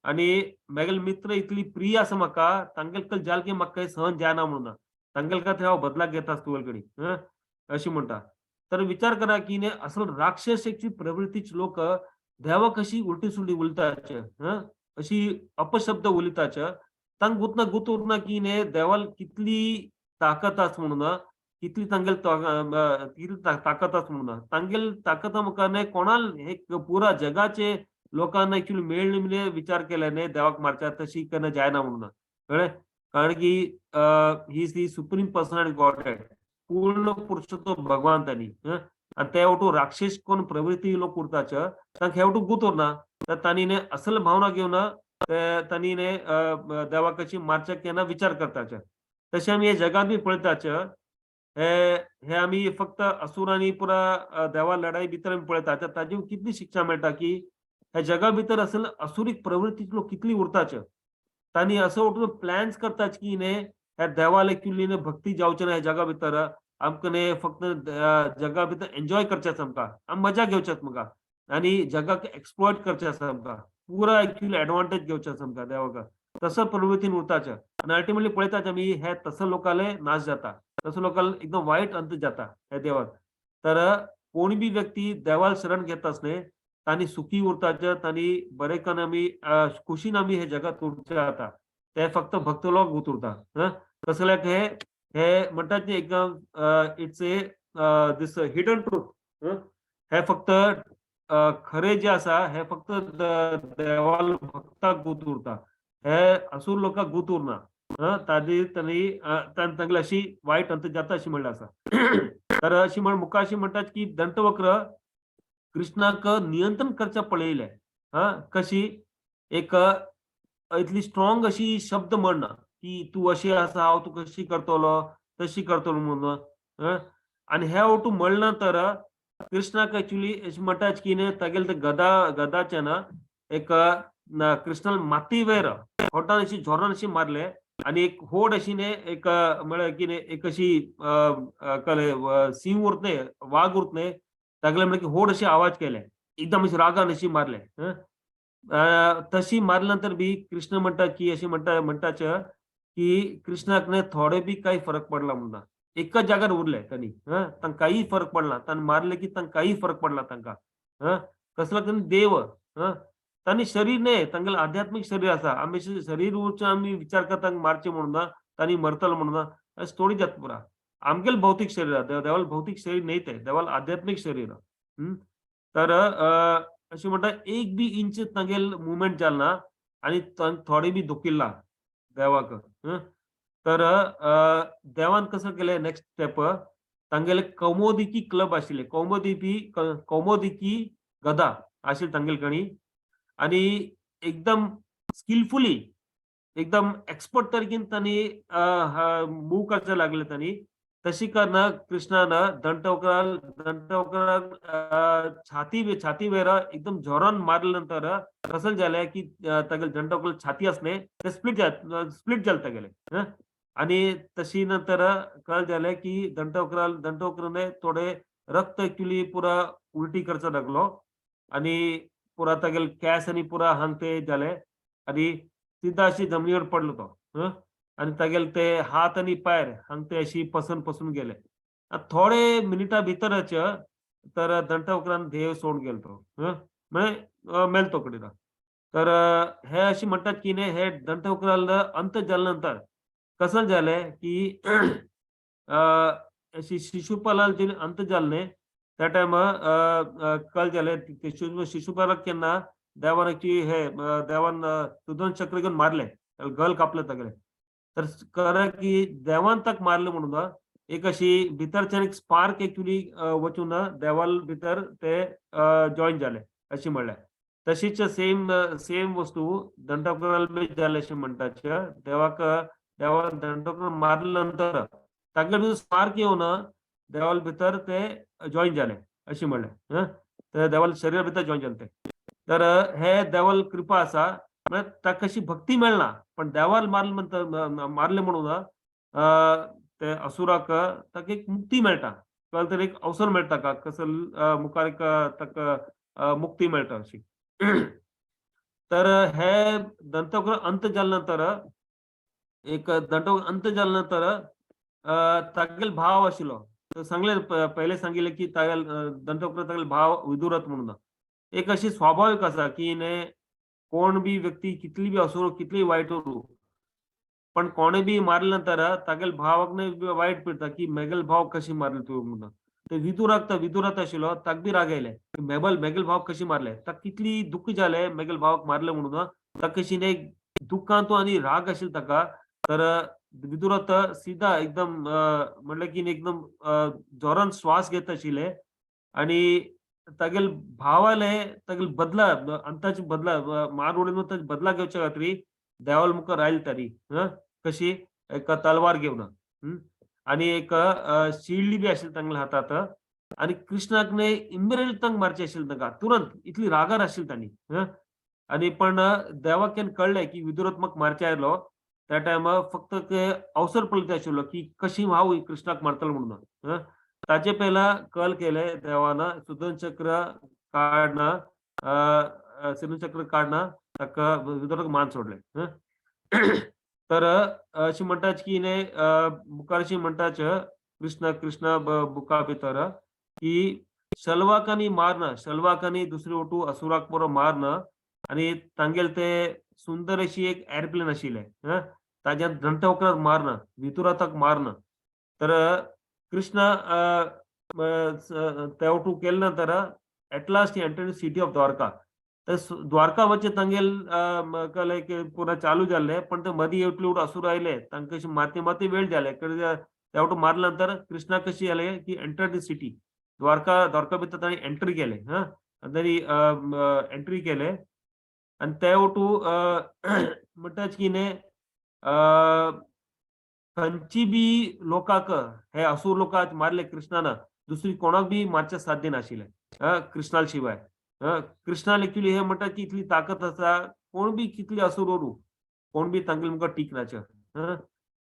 आनी म्हागेले मित्र इतली प्रिय आसा म्हाका, तांगेले कल जाल की म्हाका काही सहन जायना म्हणून तांगेले खातीर हांव बदलाक घेता तुगेले कडेन, अशी म्हणटा. तर विचार करा की न्ही असल राक्षसाची प्रवृत्तीचे लोक देवा कशी उलटी सुलटी उलयताचे, अशी अपशब्द उलयताचे, तांकां गुतना गुत उरना की न्ही देवाल कितली ताकद आसा म्हणून, कितली तांगेले कितली ताकद आसा म्हणून. तांगेले ताकद मुखार न्ही कोणाल हे पुरा जगाचे लोकांना एक्चुअली मेळ न्ही विचार केले न्ही देवाक मारच्या तशी केन्ना जायना म्हणून. कळ्ळें? कारण की he is the supreme personality God, पूर्ण पुरुषोत्तम भगवान तांणी. आनी ते वटून राक्षस कोण प्रवृत्ती लोक उरताच तांकां हे वटून गूत उरना. तर तांणी न्ही असल भावना घेवन ते तांणी न्ही देवाक कशी मारच्या केन्ना विचार करताच. तशें आमी हे जगांत बी पळयताच. हे हे आमी फक्त असूर आनी पुरा देवा लढाई भितर आमी पळयता. आतां ताजी कितली शिक्षा मेळटा की ह्या जगा भितर असल असुरीक प्रवृत्तीक लोक कितली उरताच. तांणी असो वटून प्लॅन्स करतात की न्ही ह्या देवाला एक्चुअली न्ही भक्ती जावचे ना ह्या जगा भितर, आमकां न्ही फक्त जगा भितर एन्जॉय करचें आसा आमकां, आमी मजा घेवचें आसा आमकां आनी जगाक एक्सप्लॉयट करचें आसा आमकां, पुरा एक्चुअली एडवांटेज घेवचें आसा आमकां देवाक. तसो प्रवृत्तीन उरताच आनी अल्टिमेटली पळयतात आमी हे तसो लोकांले नाश जाता, तसो लोकांक एकदम वायट अंत जाता ह्या देवाक. तर कोणी बी व्यक्ती देवाक शरण घेता न्ही तांणी सुखी उरताच, तांणी बरें करून आमी खुशीन आमी हे जगात उरचे जाता. ते फक्त भक्त लोक उरता. तसल्याक हे हे म्हणटात न्ही एकदम it's a this hidden truth. हे फक्त खरे जे आसा हे फक्त देवाल भक्ताक गूत उरता, हे असूर लोकांक गूत उरना. ताजी तांणी तांगेली अशी वायट अंत जाता अशी म्हणलें आसा. तर अशी म्हण मुखार अशी म्हणटात की दंतवक्र कृष्णाक नियंत्रण करचें पळयलें. कशी एक इतली स्ट्रॉंग अशी शब्द म्हणना की तूं अशी आसा हांव तुका अशी करतलो तशी करतलो म्हणून. आनी हे वटू म्हणलें तर कृष्णाक एक्चुअली अशें म्हणटात की न्ही तागेले ते गदा गदाचे ना एक कृष्णान माती वयर होटान अशी जोरान अशी मारले आनी एक होड अशी न्ही एक म्हळ्यार की न्ही एक अशी कळ्ळें सिंह उरत न्ही वाग उरत न्ही तागेले म्हळ्यार की होड अशी आवाज केले एकदम अशी रागान अशी मारले. तशी मारल्या नंतर बी कृष्ण म्हणटा की अशी म्हणटा म्हणटाच की कृष्णाक न्ही थोडे बी काही फरक पडला म्हणून एकाच जाग्यार उरले तांणी. तांकां काही फरक पडला, तांणी मारले की तांकां काही फरक पडला तांकां. कसलो तांणी देव, तांणी शरीर न्ही तांगेलें आध्यात्मीक शरीर आसा. आमी शरीर उरचें आमी विचार करता मारचें म्हणून ना तांणी मरतलो म्हणून ना अशें थोडी जाता पुरा. आमगेलें भौतीक शरीर आसा, देवाल भौतीक शरीर न्ही तें, देवाल आध्यात्मीक शरीर. तर अशें म्हणटा एक बी इंच तांगेल मुवमेंट जालें ना आनी थोडे बी दुखिल्ला देवाक. तर देवान कसं केलें नेक्स्ट स्टेप तांगेले कौमोदिकी क्लब आशिल्ले, कौमोदिकी कौमोदिकी गदा आशिल्ली तांगेले कणी आनी एकदम स्किलफुली एकदम एक्सपर्ट तरेन तांणी मूव करचे लागले तांणी. तशी करना कृष्णान दंतवक्राल दंतवक्राक छाती छाती वयर एकदम जोरान मारले नंतर कसं जालें की तागेले दंतवक्र छाती आसले ते स्प्लिट स्प्लिट जालें तागेले. आनी तशी नंतर कळ जालें की दंतवक्राल दंतवक्राने थोडे रक्त एक्चुअली पुरा उलटी करचो लागलो आनी पुरा तागेले केंस आनी पुरा हांग ते जाले आनी सीधा अशी जमनीवर पडलो तो. आनी तागेले ते हात आनी पायर हांग ते अशी पसरून पसरून गेले. थोडे मिनिटा भितरच तर दंतवक्रान देह सोडून गेलो तो. म्हणजे मेल तो कडे. तर हे अशी म्हणटात की न्ही हे दंतवक्राल अंत जाल्या नंतर कसं जालें की अशी शिशुपालाल जे अंत जालें न्ही त्या टायम कळ जालें शिशुपालाक केन्ना देवान की हे देवान सुदर्शन चक्र घेवन मारले, गल कापले तागेले. तर खरें की देवान ताका मारले म्हणून एक अशी भितरच्यान एक स्पार्क एक्चुअली वचून देवाल भितर ते जॉईन जाले अशी म्हणलें. तशीच सेम सेम वस्तू दंतवक्राल बी जाले अशें म्हणटात. देवाक देवान दंतवक्र मारले नंतर तागेले भितर स्पार्क येवन देवाल भितर ते जॉईन जाले अशें म्हणलें. ते देवाल शरीरा भितर जॉईन जाले ते. तर हे देवाल कृपा आसा म्हळ्यार ताका अशी भक्ती मेळना पण देवाल मारले म्हणटा मारले म्हणून ते असुराक ताका एक मुक्ती मेळटा, कळ्ळें तर एक अवसर मेळटा ताका कसल मुखार एक ताका मुक्ती मेळटा अशी. तर हे दंतवक्र अंत जाल्या नंतर एक दंतवक्र अंत जाल्या नंतर तागेलो भाव आशिल्लो. सांगले पहिले सांगितले की तागेल दंतवक्र तागेलो भाव विदुरथ म्हणून. एक अशी स्वाभाविक आसा की न्ही कोण बी व्यक्ती कितली बी असुर कितली वायट उरूं पण कोणे बी मारले नंतर तागेले भावाक न्ही वायट पिडटा की मेगेल भाव कशी मारले तुवें म्हणून. ते विदुराक विदुरात आशिल्लो ताका बी राग येयले मेबल मेगेल भावाक कशी मारले, ताका कितली दुख्ख जालें मेगेल भावाक मारले म्हणून. ताका कशी न्ही दुख्खान आनी राग आशिल्लो ताका. तर विदुरात सीधा एकदम म्हणलें की एकदम जोरान श्वास घेत आशिल्ले. आणि तागेल भावाले तागेल बदला अंताची बदला मार उडून ताची बदला घेवच्या खातीर देवाल मुखार आयल तारी कशी एक तलवार घेवन आणि एक शिल्ड बी आशिल्ली तांगेल्या हातात आणि कृष्णाक न्ही इमिडिएटली तांकां मारचे आशिल्ले तांकां तुरंत इतली रागार आशिल्ली तांणी. आणि पण देवाक केन्ना कळ्ळें की विदुरथ म्हाका मारचे आयलो त्या टायमार फक्त ते अवसर पळयत आशिल्लो की कशी हांव कृष्णाक मारतलो म्हणून. ताचे पहिला कल केले देवान सुदर्शन चक्र काडना, सुदर्शन चक्र काडना ताका विदुराक मान सोडले. तर अशी म्हणटात की न्ही मुखार अशी म्हणटाच कृष्ण कृष्ण बुका भितर की शल्वाकांनी मारना, शल्वाकांनी दुसरी वटू असुराक पुरो मारना आणि तांगेल ते सुंदर अशी एक एरप्लेन आशिल्लें ताज्यान दंतवक्राक मारना, विदुराताक मारना. तर कृष्ण ते वटू केले नंतर at last he enter city of Dwarka. तर द्वारका वचचे तांगेल कळ्ळें की पुरा चालू जाल्ले, पण ते मदीं इतले असुर आयले तांकां अशी मारते मारते वेळ जाले. त्या वटू मारल्या नंतर कृष्णा कशी आले की enter the city Dwarka. Dwarka भितर ताणी एंट्री केले, ताणी एंट्री केले आणि ते वटू म्हणटाच की न्ही खंयची बी लोकांक हे असुर लोकांक मारले कृष्णान, दुसरी कोणाक बी मारचे साध्य नाशिल्लें कृष्णा शिवाय. कृष्णान एक्चुअली हे म्हणटा की इतली ताकद आसा, कोण बी कितली असुर उरूं कोण बी तांगेले मुखार टिकनाचे.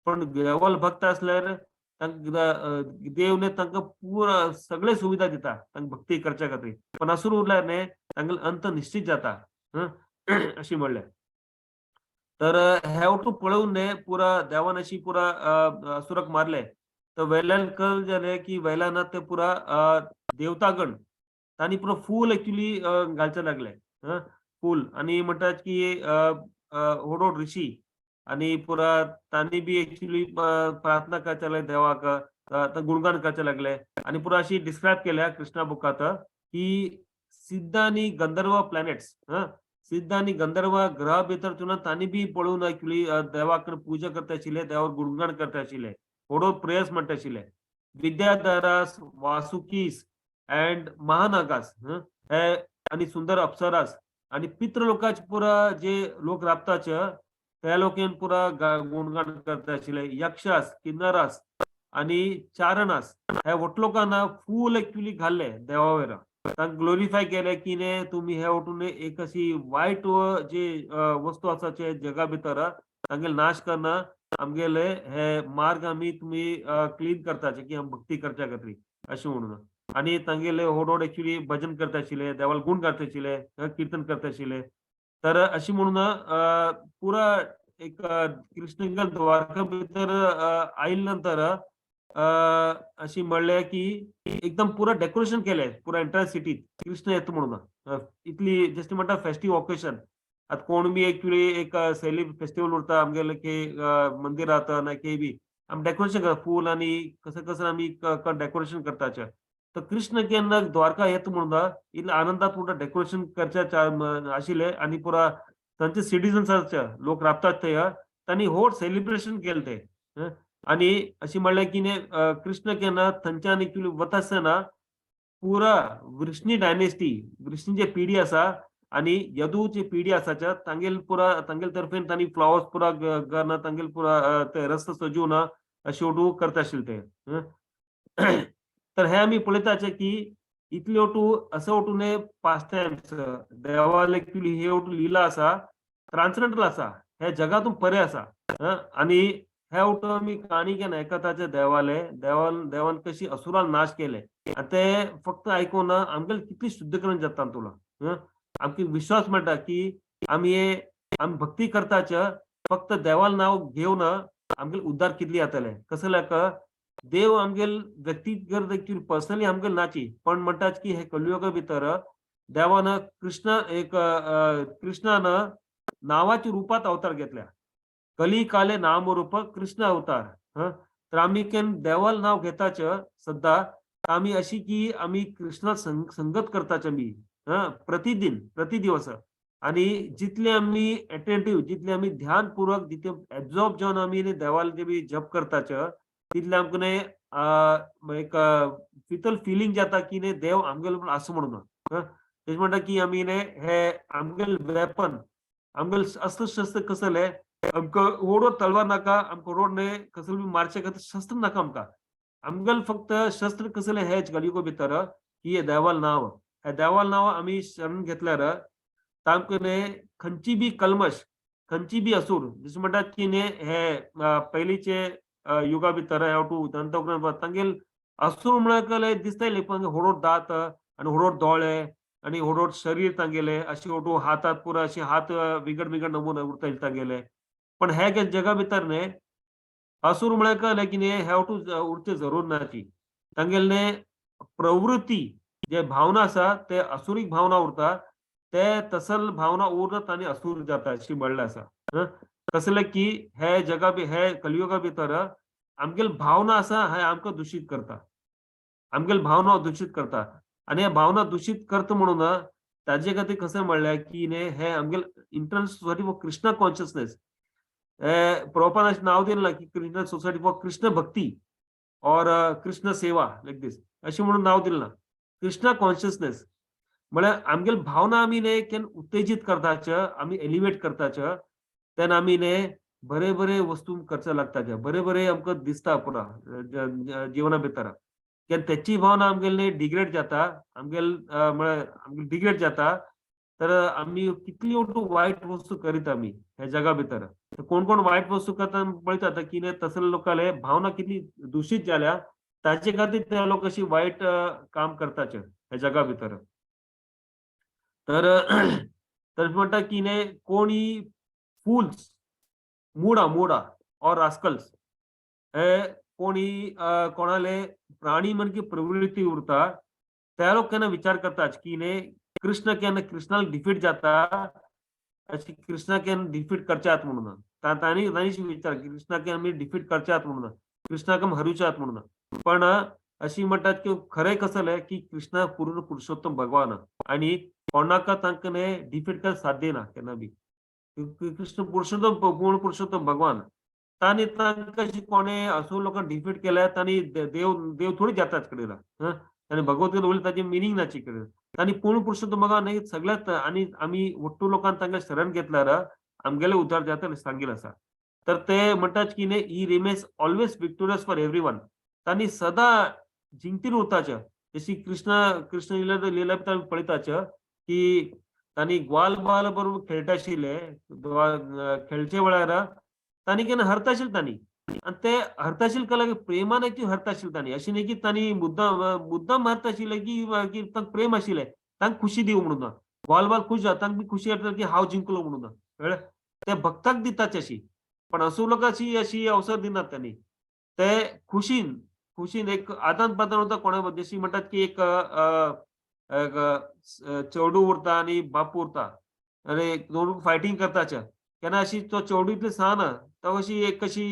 पण देवाल भक्त असल्यार तांकां देव न्ही तांकां पुरा सगळे सुविधा दिता तांकां भक्ती करच्या खातीर, पण असुर उरल्यार न्ही तांगेलो अंत निश्चित जाता अशी म्हणलें. तर हे वटू पळोवन न्ही पुरा देवान अशी पुरा असुराक मारले. तर वेल्यान कल जालें की वेल्यान ते पुरा देवतागण तांणी पुरो फूल एक्चुअली घालचे लागले फूल. आणि म्हणटात की व्हड व्हड ऋषी आणि पुरा तांणी बी एक्चुअली प्रार्थना करचे लागले देवाक, गुणगान करचे लागले. आणि पुरा अशी डिस्क्रायब केल्या कृष्णा बुकात की सिद्ध आणि गंधर्व प्लॅनेट्स, सिद्ध आणि गंधर्व ग्रह भितर तुला तांणी बी पळोवन एक्चुअली देवाक पूजा करता आशिल्ले, देवाक गुणगान करता आशिल्ले, व्हड प्रेयर्स म्हणटा आशिल्ले. विद्याधरास, वासुकीस अँड महानागास हे आणि सुंदर अप्सरास आणि पितृ लोकांचे पुरा जे लोक राबताच त्या लोकेन पुरा गुणगान करता आशिल्ले. यक्षास, किन्नरास आणि चारणास ह्या वट लोकांना फूल एक्चुअली घाल्ले देवावेर, तांकां ग्लोरिफाय केले की न्ही तुमी हे वटून एक अशी वायट जे वस्तू आसा जे जगा भितर तांगेले नाश करना आमगेले हे मार्ग आमी तुमी क्लीन करताचे की आमी भक्ती करच्या खातीर अशें म्हणून. आणि तांगेले व्हड व्हड एक्चुअली भजन करता आशिल्ले, देवाला गुण गाता आशिल्ले, कीर्तन करता आशिल्ले. तर अशी म्हणून पुरा एक कृष्ण द्वारका भितर आयले नंतर अशी म्हणले की एकदम पुरा डेकोरेशन केले पुरा एंटायर सिटीत कृष्ण येता म्हणून. इतली जस्ट म्हणटा फेस्टिव ऑकेशन. आतां कोण बी एक्चुअली एक सेली फेस्टिवल उरता आमगेले की मंदिरात ना की बी आमी डेकोरेशन करता फूल आनी कसं कसं आमी डेकोरेशन करताचे. तर कृष्ण केन्ना द्वारका येता म्हणून इतले आनंदात पुरा डेकोरेशन करच्या आशिल्ले आनी पुरा तांचे सिटीजन्स लोक राबतात थंय तांणी व्हड सेलिब्रेशन केलें ते. आणि अशी म्हणलें की न्ही कृष्ण केन्ना थंयच्यान एक्चुअली वता आसतना पुरा वृष्णी डायनेस्टी, वृष्णीची पिढी आसा आणि यदूची पिढी आसाच्या तांगेल पुरा तांगेल तर्फेन तांणी फ्लॉवर्स पुरा करना तांगेल पुरा ते रस्तो सजोवन शेवटू करता आशिल्ले ते. तर हे आमी पळयताचे की इतले वटू असं वटून पास टायम्स देवाले एक्चुअली हे वटू लिला आसा, ट्रान्सडेंटल आसा, हे जगातून परे आसा. आणि हे वटू आमी काणी केन्ना आयकताचे देवाले देवान देवान कशी असुरान नाश केले आनी ते फक्त आयकून आमगेले कितली शुद्धीकरण जाता तुला आमकां विश्वास मेळटा की आमी हे आमी भक्ती करताच फक्त देवाल नाव घेवन आमगेले उद्धार कितली जातले. कसं लेक देव आमगेल व्यक्तिगत एक्चुअली पर्सनली आमगेल नाची, पण म्हणटात की हे कलियुगा भितर देवान कृष्ण एक कृष्णान नावाच्या रूपात अवतार घेतल्या, कली काले नाम रूप कृष्ण अवतार. तर आमी केन्ना देवाल नाव घेताच सद्दा आमी अशी की आमी कृष्णा संगत करताच आमी प्रतिदिन प्रतिदिवस. आणि जितले आमी अटेंटिव्ह, जितले आमी ध्यानपूर्वक, जितले एब्झॉर्ब जावन आमी देवाल जे बी जप करताच तितले आमकां न्ही एक फितल फिलिंग जाता की न्ही देव आमगेलो पण आसा म्हणून. तेज म्हणटा की आमी न्ही हे आमगेले वेपन, आमगेले अस्त्र शस्त्र कसले, आमकां व्हडो तलवार नाका, आमकां रोड न्ही कसले बी मारचे खातीर शस्त्र नाका आमकां. आमगेले फक्त शस्त्र कसले हेच कलियुगा भितर की हे देवाल नांव, हे देवाल नांव आमी शरण घेतल्यार तांकां न्ही खंयची बी कल्मश, खंयची बी असूर, जशें म्हणटात की न्ही हे पयलींचे युगा भितर टू दंतवक्त्र तांगेल असूर म्हळ्यार दिसताले, पण होडोड दांत आनी होडोड दोळे आनी होडोड शरीर तांगेले, अशे होडो हातात पुरा अशे हात विंगड विंगड नमुने उरताले तांगेले. पण हे जगा भितर न्ही असूर म्हळ्यार कळलें की न्ही हे वटू उरचे जरूर ना ती तांगेले प्रवृत्ती जे भावना आसा ते असुरीक भावना उरता, ते तसल भावना उरत आनी असूर जाता अशी म्हणलें आसा. कसले की हे जगा हे कलियुगा भितर आमगेल भावना आसा हे आमकां दुशीत करता, आमगेल भावना दुशीत करता. आनी हे भावना दुशीत करता म्हणून ताजे खातीर कशें म्हणलें की न्ही हे आमगेल Internal Society for Krishna Consciousness, प्रभुपादान अशें नांव दिलां की Krishna Society for Krishna Bhakti or Krishna Seva like this अशें म्हणून नांव दिलां. कृष्ण कॉन्शियसनेस म्हळ्यार आमगेल भावना आमी न्ही केन्ना उत्तेजीत करताच, आमी एलिवेट करताच, तेन्ना आमी न्ही बरे बरे वस्तू करचे लागता, बरे बरे आमकां दिसता पुरा जिवना भितर. केन्ना तेची भावना आमगेले न्ही डिग्रेड जाता, आमगेल म्हळ्यार आमगेल डिग्रेड जाता, तर आमी कितली वायट वस्तू करीत आमी ह्या जगा भितर. कोण कोण वायट वस्तू करता पळयता आतां की न्ही तसले लोकांले भावना कितली दुशीत जाल्या, ताचे खातीर ते लोक अशी वायट काम करताचे ह्या जगा भितर. तर तर म्हणटा की न्ही कोणी फुल्स, मुडा मुडा ऑर रास्कल्स, हे कोणी कोणाले प्राणी मन की प्रवृत्ती उरता, त्या लोक केन्ना विचार करतात की न्ही कृष्ण केन्ना कृष्णाक डिफीट जाता, अशी कृष्णा केन्ना डिफीट करच्यात म्हणून तांणी तांणी विचार की कृष्णाक आमी डिफीट करच्यात म्हणून, कृष्णाक आमी हरुच्यात म्हणून. पण अशी म्हणटात की खरें कसलें की कृष्णा पूर्ण पुरुषोत्तम भगवान आणि कोणाक तांकां न्ही डिफीट कर साध्य ना केन्ना बी. कृष्ण पुरुषोत्तम, पूर्ण पुरुषोत्तम भगवान, तांणी तांकां अशी कोणे असो लोकांक डिफीट केल्यार तांणी देव देव थोडी जातात कडेला. तांणी भगवद्गीता उलयता ताची मिनींग नाची कडेन. तांणी पूर्ण पुरुषोत्तम भगवान न्ही सगळ्यात, आनी आमी ಒಟ್ಟು लोकांक तांकां शरण घेतल्यार आमगेले उद्धार जाता सांगील आसा. तर ते म्हणटात की न्ही he remains always victorious for every one, तांणी सदा जिंकतीन उरताचे. जशी कृष्ण कृष्ण लिला लिला आमी पळयताच की तांणी ग्वाल बाल बरोबर खेळटा आशिल्ले, खेळचे वेळार तांणी केन्ना हरता आशिल्ले तांणी, आनी ते हरता आशिल्ले कला प्रेमान ती हरता आशिल्ले तांणी, अशें न्ही की तांणी मुद्दाम मुद्दाम हरता आशिल्ले की तांकां प्रेम आशिल्लें, तांकां खुशी दिवं म्हणून. ग्वाल बाल खुश जाता, तांकां बी खुशी येता की हांव जिंकलो म्हणून, कळ्ळें? ते भक्ताक दितात अशी, पण असो लोकांची अशी अवसर दिनात तांणी. ते खुशीन खुशीन एक आदान प्रदान उरता कोणा, जशी म्हणटात की एक चेडू उरता आनी बापू उरता आनी दोन फायटींग करताचे, केन्ना अशी तो चेडू इतले सान तो अशी एक कशी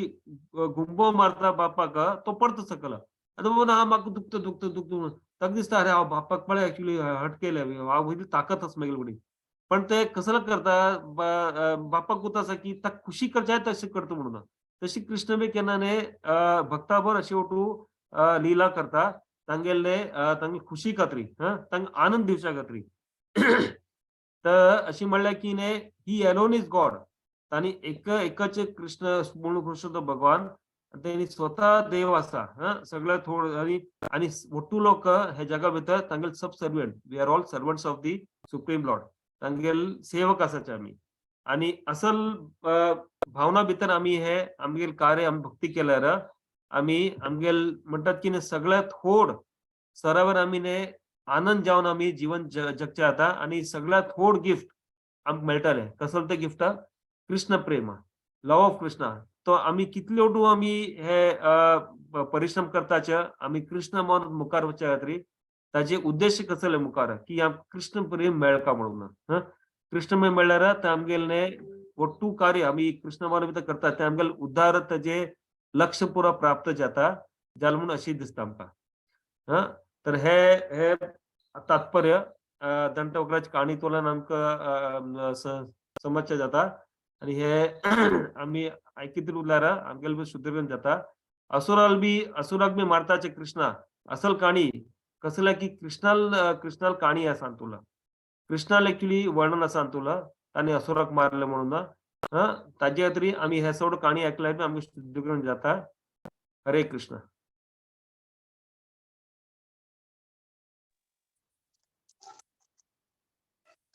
गुंबो मारता बापाक, तो पडता सकल. आतां बाबा हा म्हाका दुखता दुखता दुखता म्हणून ताका दिसता अरे हांव बापाक पळय एक्चुअली हर्ट केलें, हांव इतली ताकत आसा म्हागेले कडेन. पण ते कसलो करता, बापाक उत आसा की ताका खुशी करचे तशें करता म्हणून. तशी कृष्ण बी केन्ना न्ही भक्ता बरोबर अशी वटू लीला करता तांगेले तांगे खुशी खातीर, तांकां आनंद दिवच्या खातीर. तर अशी म्हणल्यार की न्ही he alone is God, तांणी एक एकच कृष्ण पूर्ण पुरुषोत्तम भगवान, तेणी स्वतः देव आसा. सगळे थोड आनी आनी ಒಟ್ಟು लोक हे जगा भितर तांगेले सब servant, we are all servants of the Supreme Lord, तांगेल सेवक आसाचे आमी. आनी असल भावना भितर आमी हे आमगेल कार्य आमी भक्ती केल्यार आमी आमगेल म्हणटात की न्ही सगळ्यात होड स्तरावर आमी न्ही आनंद जावन आमी जीवन जगचे आता आनी सगळ्यात होड गिफ्ट आमकां मेळटलें. कसलो तें gift? Krishna Prem, love of Krishna. तो आमी कितले वटू आमी हे परिश्रम करताचे आमी कृष्ण मन मुखार वचच्या खातीर, ताजे उद्देश कसले मुखार की आमकां कृष्ण प्रेम मेळका म्हणून. कृष्ण प्रेम मेळ्ळ्यार ते आमगेले ಒಟ್ಟು कार्य आमी कृष्ण मन भितर करता ते आमगेले उद्धार ताजे लक्ष पुरा प्राप्त जाता जाल म्हणून अशी दिसता आमकां. तर हे हे तात्पर्य दंतवक्राची काणीतल्यान आमकां समजचें जाता आनी हे आमी आयकीत उरल्यार आमगेले शुद्धीकरण जाता. असुराल बी असुराक बी मारताचे कृष्णा. असल काणी कसल्या की कृष्णाल कृष्णाल काणी आसा तुला, कृष्णाल एक्चुअली वर्णन आसा तुला ताणी असुराक मारले म्हणून ना. हा, ताजे खातीर आमी हे सगळं काणी ऐकल्यार आमकां शुद्धीकरण जाता. हरे कृष्ण.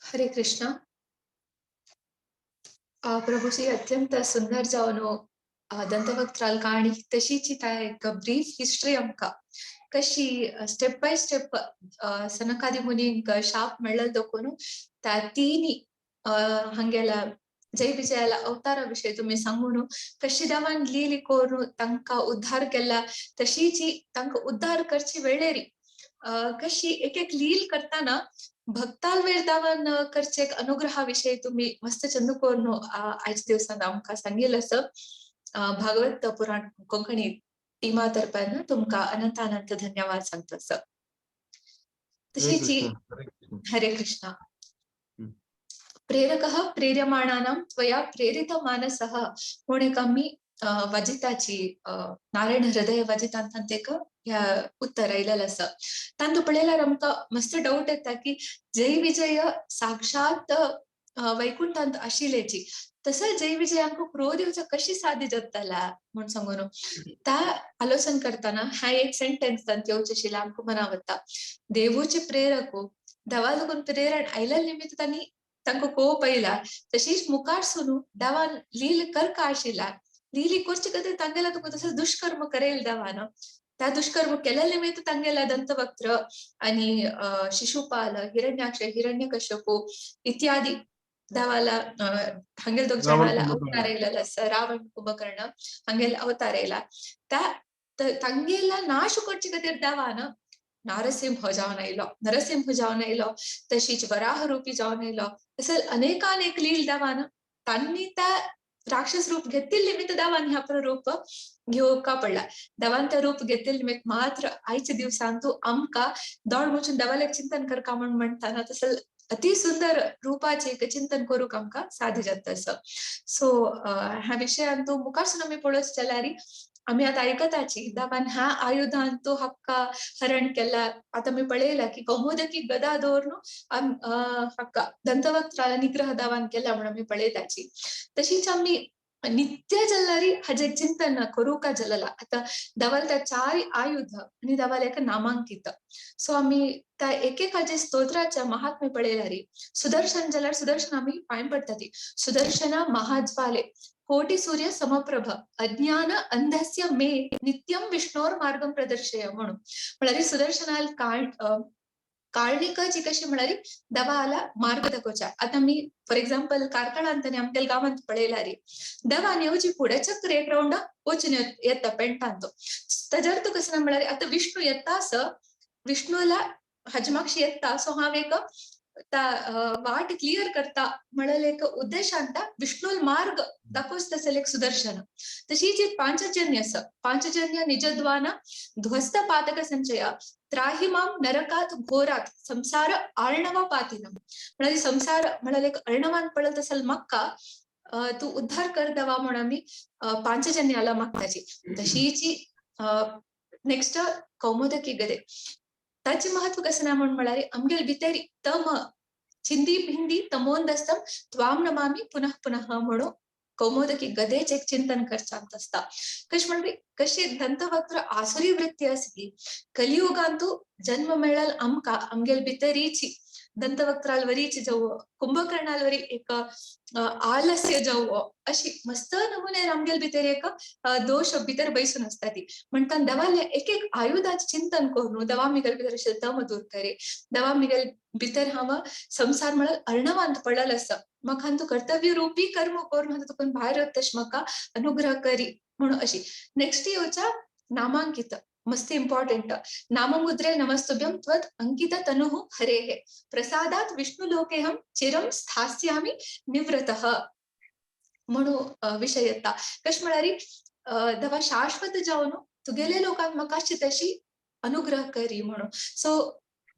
हरे कृष्ण. प्रभूजी अत्यंत सुंदर जावन दंतवक्त्राल काणी तशीची ता एक ब्रीफ हिस्ट्री आमकां कशी स्टेप बाय स्टेप सनकादी मुनींक शाप मेळ्ळें दोकून त्या तिनी हांगेला जय विजयाला अवतारा विशय तुम्ही सांगून कशी देवान लीली करून तांकां उद्धार केला, तशीची तांकां उद्धार करची वेळेरी कशी एक एक लील करताना भक्ताल वेळ दावन करचे एक अनुग्रहा विषयी तुम्ही मस्त चंद करून आयच्या दिवसांत आमकां सांगिल्लें आसा. भागवत पुराण कोंकणी टीमा तर्फान तुमकां अनंत अनंत धन्यवाद सांगता सर. तशीची हरे कृष्ण. प्रेरकः प्रेर्यमाणानां त्वया प्रेरित मानसः म्हूण एक आमी वजिताची नारायण हृदय वजितांत एक ह्या उत्तर आयलेलें आसा. तांतू पळयल्यार आमकां मस्त डावट येता की जय विजय साक्षात वैकुंठांत आशिल्ल्याची तसं जय विजयांक क्रोध येवचो कशी साध्य जातला म्हूण सांगून त्या आलोचन करतना हा एक सेंटेन्स तांत येवचें आशिल्लें आमकां मना वता. देवूचे प्रेरक देवा लागून प्रेरण आयिल्ल्या निमित्त तांणी तांकां कोप आयला, तशीच मुखार सुनू देवान लील करका आशिल्ला लीली करचे खातीर तांगेला तुका तसं दुष्कर्म करेल देवान, त्या दुष्कर्म केल्या निमित्त तांगेला दंतवक्त्र आणि शिशुपाल हिरण्याक्ष हिरण्यकश्यपू इत्यादी देवाला हांगेल दोग जाणाला अवतार येयलेलो आसा, रावण कुंभकर्ण हांगेल अवतार येयला. त्या तांगेला नाश करचे खातीर देवान नारसिंह जावन आयलो, नरसिंह जावन आयलो, तशीच वराह रूपी जावन आयलो, तसं अनेकानेक लील देवान तांणी त्या राक्षस रूप घेतिल्ले निमित्त देवान ह्या रूप घेवका पडला. देवान त्या रूप घेतिल्ले निमित्त मात्र आयच्या दिवसांतू आमकां दोड वचून देवालें चिंतन करका म्हूण म्हणटाना तसं अति सुंदर रूपाचें एक चिंतन करूंक आमकां साध्य जाता असो. सो ह्या विशयान तूं मुखारसून आमी पळोवचें जाल्यार आमी आतां आयकताची देवान ह्या आयुधान तूं हक्का हरण केला. आतां आमी पळयला की कौमोदकी गदा दवरून हक्का दंतवक्त्राला निग्रह देवान केला म्हूण आमी पळयताची. तशीच आमी नित्य जाल्यार हाजें चिंतन करूंक जालेला. आतां देवाल त्या चार आयुध आनी देवाल एक नामांकित. सो आमी त्या एकेकाचे स्तोत्राच्या महात्म्य पळयल्यार सुदर्शन जाल्यार सुदर्शन आमी पांय पडटा. सुदर्शन महाज्वाले कोटि सूर्य समप्रभ अज्ञान अंधस्य मे नित्यम विष्णोर मार्गम प्रदर्शय म्हणून म्हळ्यार सुदर्शनाल काळनिकाची कशी म्हळ्यार दवाला मार्ग दाखोवचा. आतां मी फॉर एक्झाम्पल कार्कळांत आनी आमगेल्या गांवांत पळयल्यार दवान येवची फुडें चक्र एक रावंड वचून येता पेंटांत. ताजेर तूं कशें ना म्हळ्यार आतां विष्णू येता आस विष्णूला हाजे मागशी येता सो हांव एक वाट क्लियर करता म्हळ्यार एक उद्देशान विष्णूल मार्ग दाखोवचो तसो एक सुदर्शन. तशी जी पांचजन्य आसा पांचजन्य निजद्वान ध्वस्त पातक संचय त्राही माम नरकात घोरात संसार आर्णव पातिनम म्हळ्यार संसार म्हळ्यार एक अर्णवान पडल तसल म्हाका तूं उद्धार कर दवा म्हूण आमी पांचजन्याला मागताची. तशीची नेक्स्ट कौमोदकी गदे ताचें महत्व कशें ना म्हूण म्हळ्यार आमगेले भितर तम चिंदी भिंदी तमोंदस्तम त्वाम नमामि पुनः पुनः म्हणून कौमोदकी गदेचें एक चिंतन करचांत आसता. कशें म्हणल्यार कशी दंतवक्त्र आसुरी वृत्ती आसली कलियुगांतू जन्म मेळ्ळेल आमकां आमगेले भितरीची दंतवक्त्राल वरीची जावं कुंभकर्णाल वरी एक आलस्य जावं अशी मस्त नमुने आमगेले भितर एक दोश भितर बैसून आसता ती. म्हणटा देवाले एक एक आयुधाचें चिंतन करून देवा मिगेले भितर अशें दम दूर करे देवा मिगेले भितर हांव संसार म्हळ्यार अर्णवांत पडलेलो आसा म्हाका तूं कर्तव्य रूपी कर्म करून तुका भायर तशें म्हाका अनुग्रह करी म्हणून अशी. नेक्स्ट येवच्या नामांकित मस्त इम्पॉर्टंट नाममुद्रे नमस्तुभ्यं त्वत् अंकित तनुः हरेः प्रसादात विष्णुलोकेऽहं चिरं स्थास्यामि निव्रतः म्हणून विशय येता. कशें म्हळ्यार देवा शाश्वत जावन तुगेले लोकांक म्हाका तशी अनुग्रह करी म्हणून. सो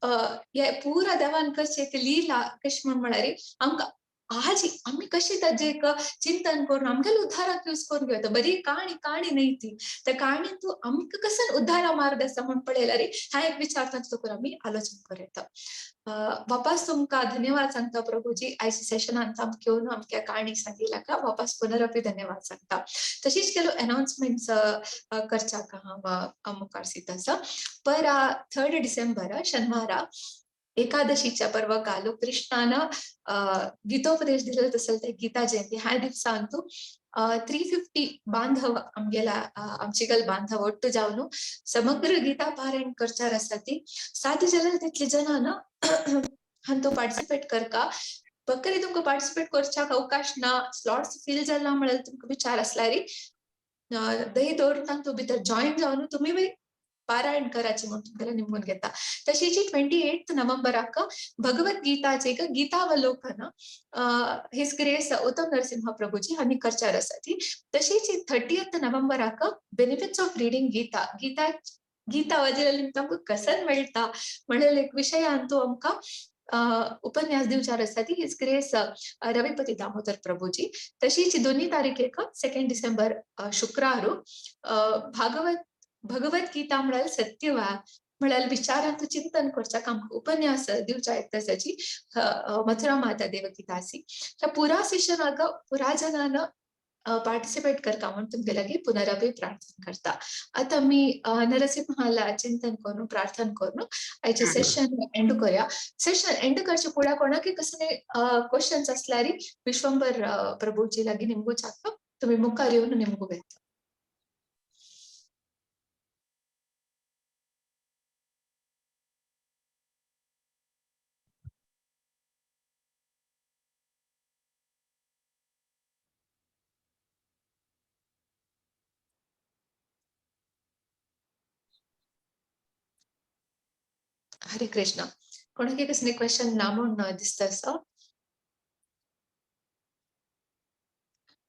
हे पुरा देवान करचें एक लीला कशें म्हूण म्हळ्यार आमकां आज आमी कशी ताजे एक चिंतन करून आमगेले उद्धाराक यूज करून घेवता. बरी काणी काणी न्हय ती, त्या काणी तूं आमकां कसन उद्धारा मार्ग आसा म्हूण पळयल्यार हा एक विचार तांचो करून आमी आलोचन करूं येता. वापस तुमकां धन्यवाद सांगता प्रभुजी, आयच्या सेशनान आमकां येवन आमच्या काणी सांगिल्ल्याक वापस पुनरपी धन्यवाद सांगता. तशीच ಕೆಲವು अनाउन्समेंट्स करच्याक हांव मुखार सीत आसा. परा 3 डिसेंबर शनिवारा एकादशीच्या पर्वकालो कृष्णान गीतोपदेश दिलेलो तसल ते गीता जयंती ह्या दिवसांतू 350 बांधव आमगेला आमची गल बांधव ಒಟ್ಟು जावन समग्र गीता पारायण करचार आसा. ती साध्य जाल्यार तितले जणां हांतू पार्टिसिपेट करका. बकरी तुमकां पार्टिसिपेट करच्याक अवकाश ना, स्लॉट्स फिल जाला म्हळ्यार तुमकां विचार आसल्यार दही दवरून तांतू भितर जॉईन जावन तुमी बी पारायण कराची म्हूण तुमकां निमगून घेता. तशीच 28 नोव्हेंबराक भगवत गीताचे एक गीतावलोकन his grace उत्तम नरसिंह प्रभुजी हांणी करचार आसा ती. तशीच 30 नोव्हेंबराक benefits of reading Gita, Gita Gita वाचिल्ल्यान आमकां कसन मेळटा म्हणलेले एक विशयांतू आमकां उपन्यास दिवचार आसा ती his grace Ravipati Damodar Prabhuji. तशीच 2 तारखेक 2 डिसेंबर शुक्रारू भागवत भगवद्गीता म्हळ्यार सत्यवा म्हळ्यार विचारांत चिंतन करच्याक आमकां उपन्यास दिवच्या येता मथुरा माता देवकी दासी. ह्या पुरा सेशनाक पुरा जनान पार्टिसिपेट करता म्हूण तुमगे लागीं पुनरपी प्रार्थना करता. आतां आमी नरसिंहाला चिंतन करून प्रार्थना करून आयचें सेशन एंड करया. सेशन एंड करचे फुडें कोणाकय कसले क्वेश्चन्स आसल्यार विश्वंबर प्रभुजी लागीं निमगुच्याक तुमी मुखार येवन निमगू येता. हरे कृष्ण. कोणाक कसले क्वेश्चन ना म्हूण दिसता आसा.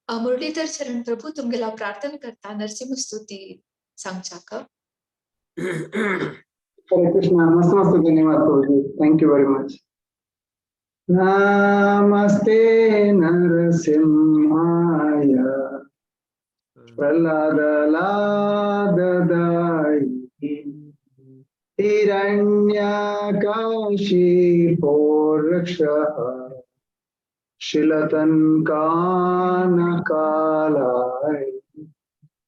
मुरलीधर चरण प्रभू तुमगेला प्रार्थना करता नरसिंह स्तुती सांगच्याक. हरे कृष्ण. मस्त मस्त धन्यवाद प्रभुजी, thank you very much. नमस्ते नरसिंहाय प्रहलाद लाददायि हिरण्यकशिपोरक्षः शिलतन्कानकालाय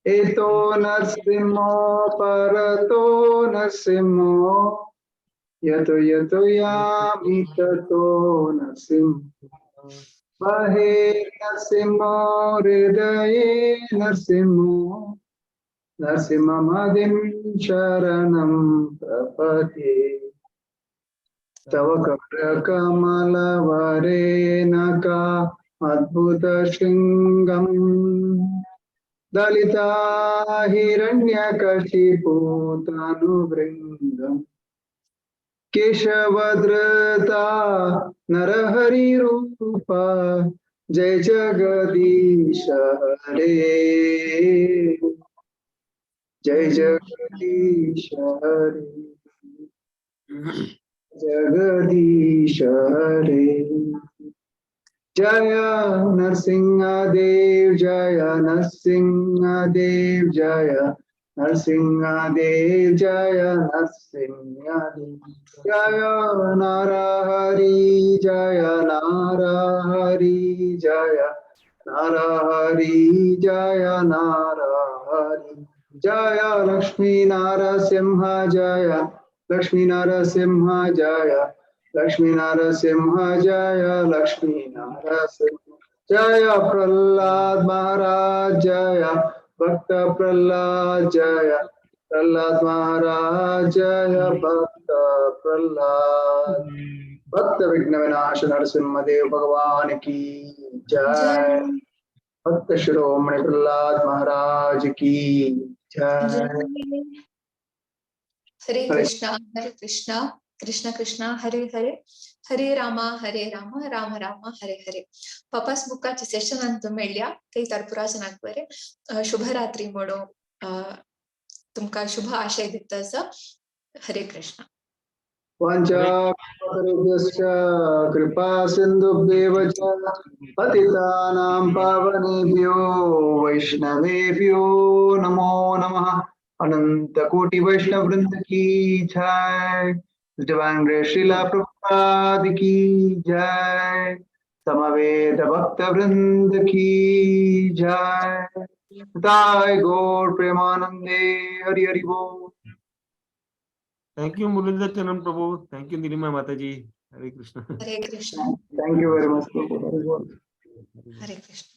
एतो नरसिंहो परतो नरसिंहो यतो यतो यामि ततो नरसिंहो बहिर्नरसिंहो हृदये नरसिंहो नरसिंहमदिं शरणं प्रपद्ये. तव करकमलवरेणका अद्भुतशृङ्गं दलिता हिरण्यकशिपूतनुवृन्दं केशवधृता नरहरिरूपा जय जगदीश हरे, जय जगदीश हरे, जगदीश हरे. जय नरसिंह देव जय नरसिंह देव जय नरसिंह देव जय नरसिंह देव जय नरहरि जय नरहरि जय नरहरि जय नरहरि जय लक्ष्मी नारसिंह जय लक्ष्मी नारसिंह जय लक्ष्मी नारसिंह जय लक्ष्मी नारसिंह जय प्रहलाद महाराज जय भक्त प्रहलाद जय प्रहलाद महाराज जय भक्त प्रहलाद. भक्त विघ्न विनाश नरसिंह देव भगवान की जय. भक्त शिरोमणि प्रहलाद महाराज की जय. हरे कृष्णा हरे कृष्णा कृष्ण कृष्ण हरे हरे, हरे रामा हरे रामा राम राम हरे हरे. पपास बुकाचे सेशन अंत मेळ्ळ्या ते तरपुराजनाक बरे शुभरात्री म्हणून तुमकां शुभ आशय दिता आसा. हरे कृष्ण. वाञ्छाकल्पतरुभ्यश्च कृपा सिन्धुभ्येव च पतितानां पावनेभ्यो वैष्णवेभ्यो नमो नमः। अनंत कोटि वैष्णव वृंद की जय। डिवाइन ग्रेस श्रीला प्रभुपाद की जय। समवेत भक्त वृंद की जय। निताय गौर प्रेमानंदे हरि हरि बोल। Thank you Muralidhar Charan Prabhu. Thank you Nilima Mataji. Hare Krishna. Hare Krishna. Thank you very much. Hari Bol. Hare Krishna.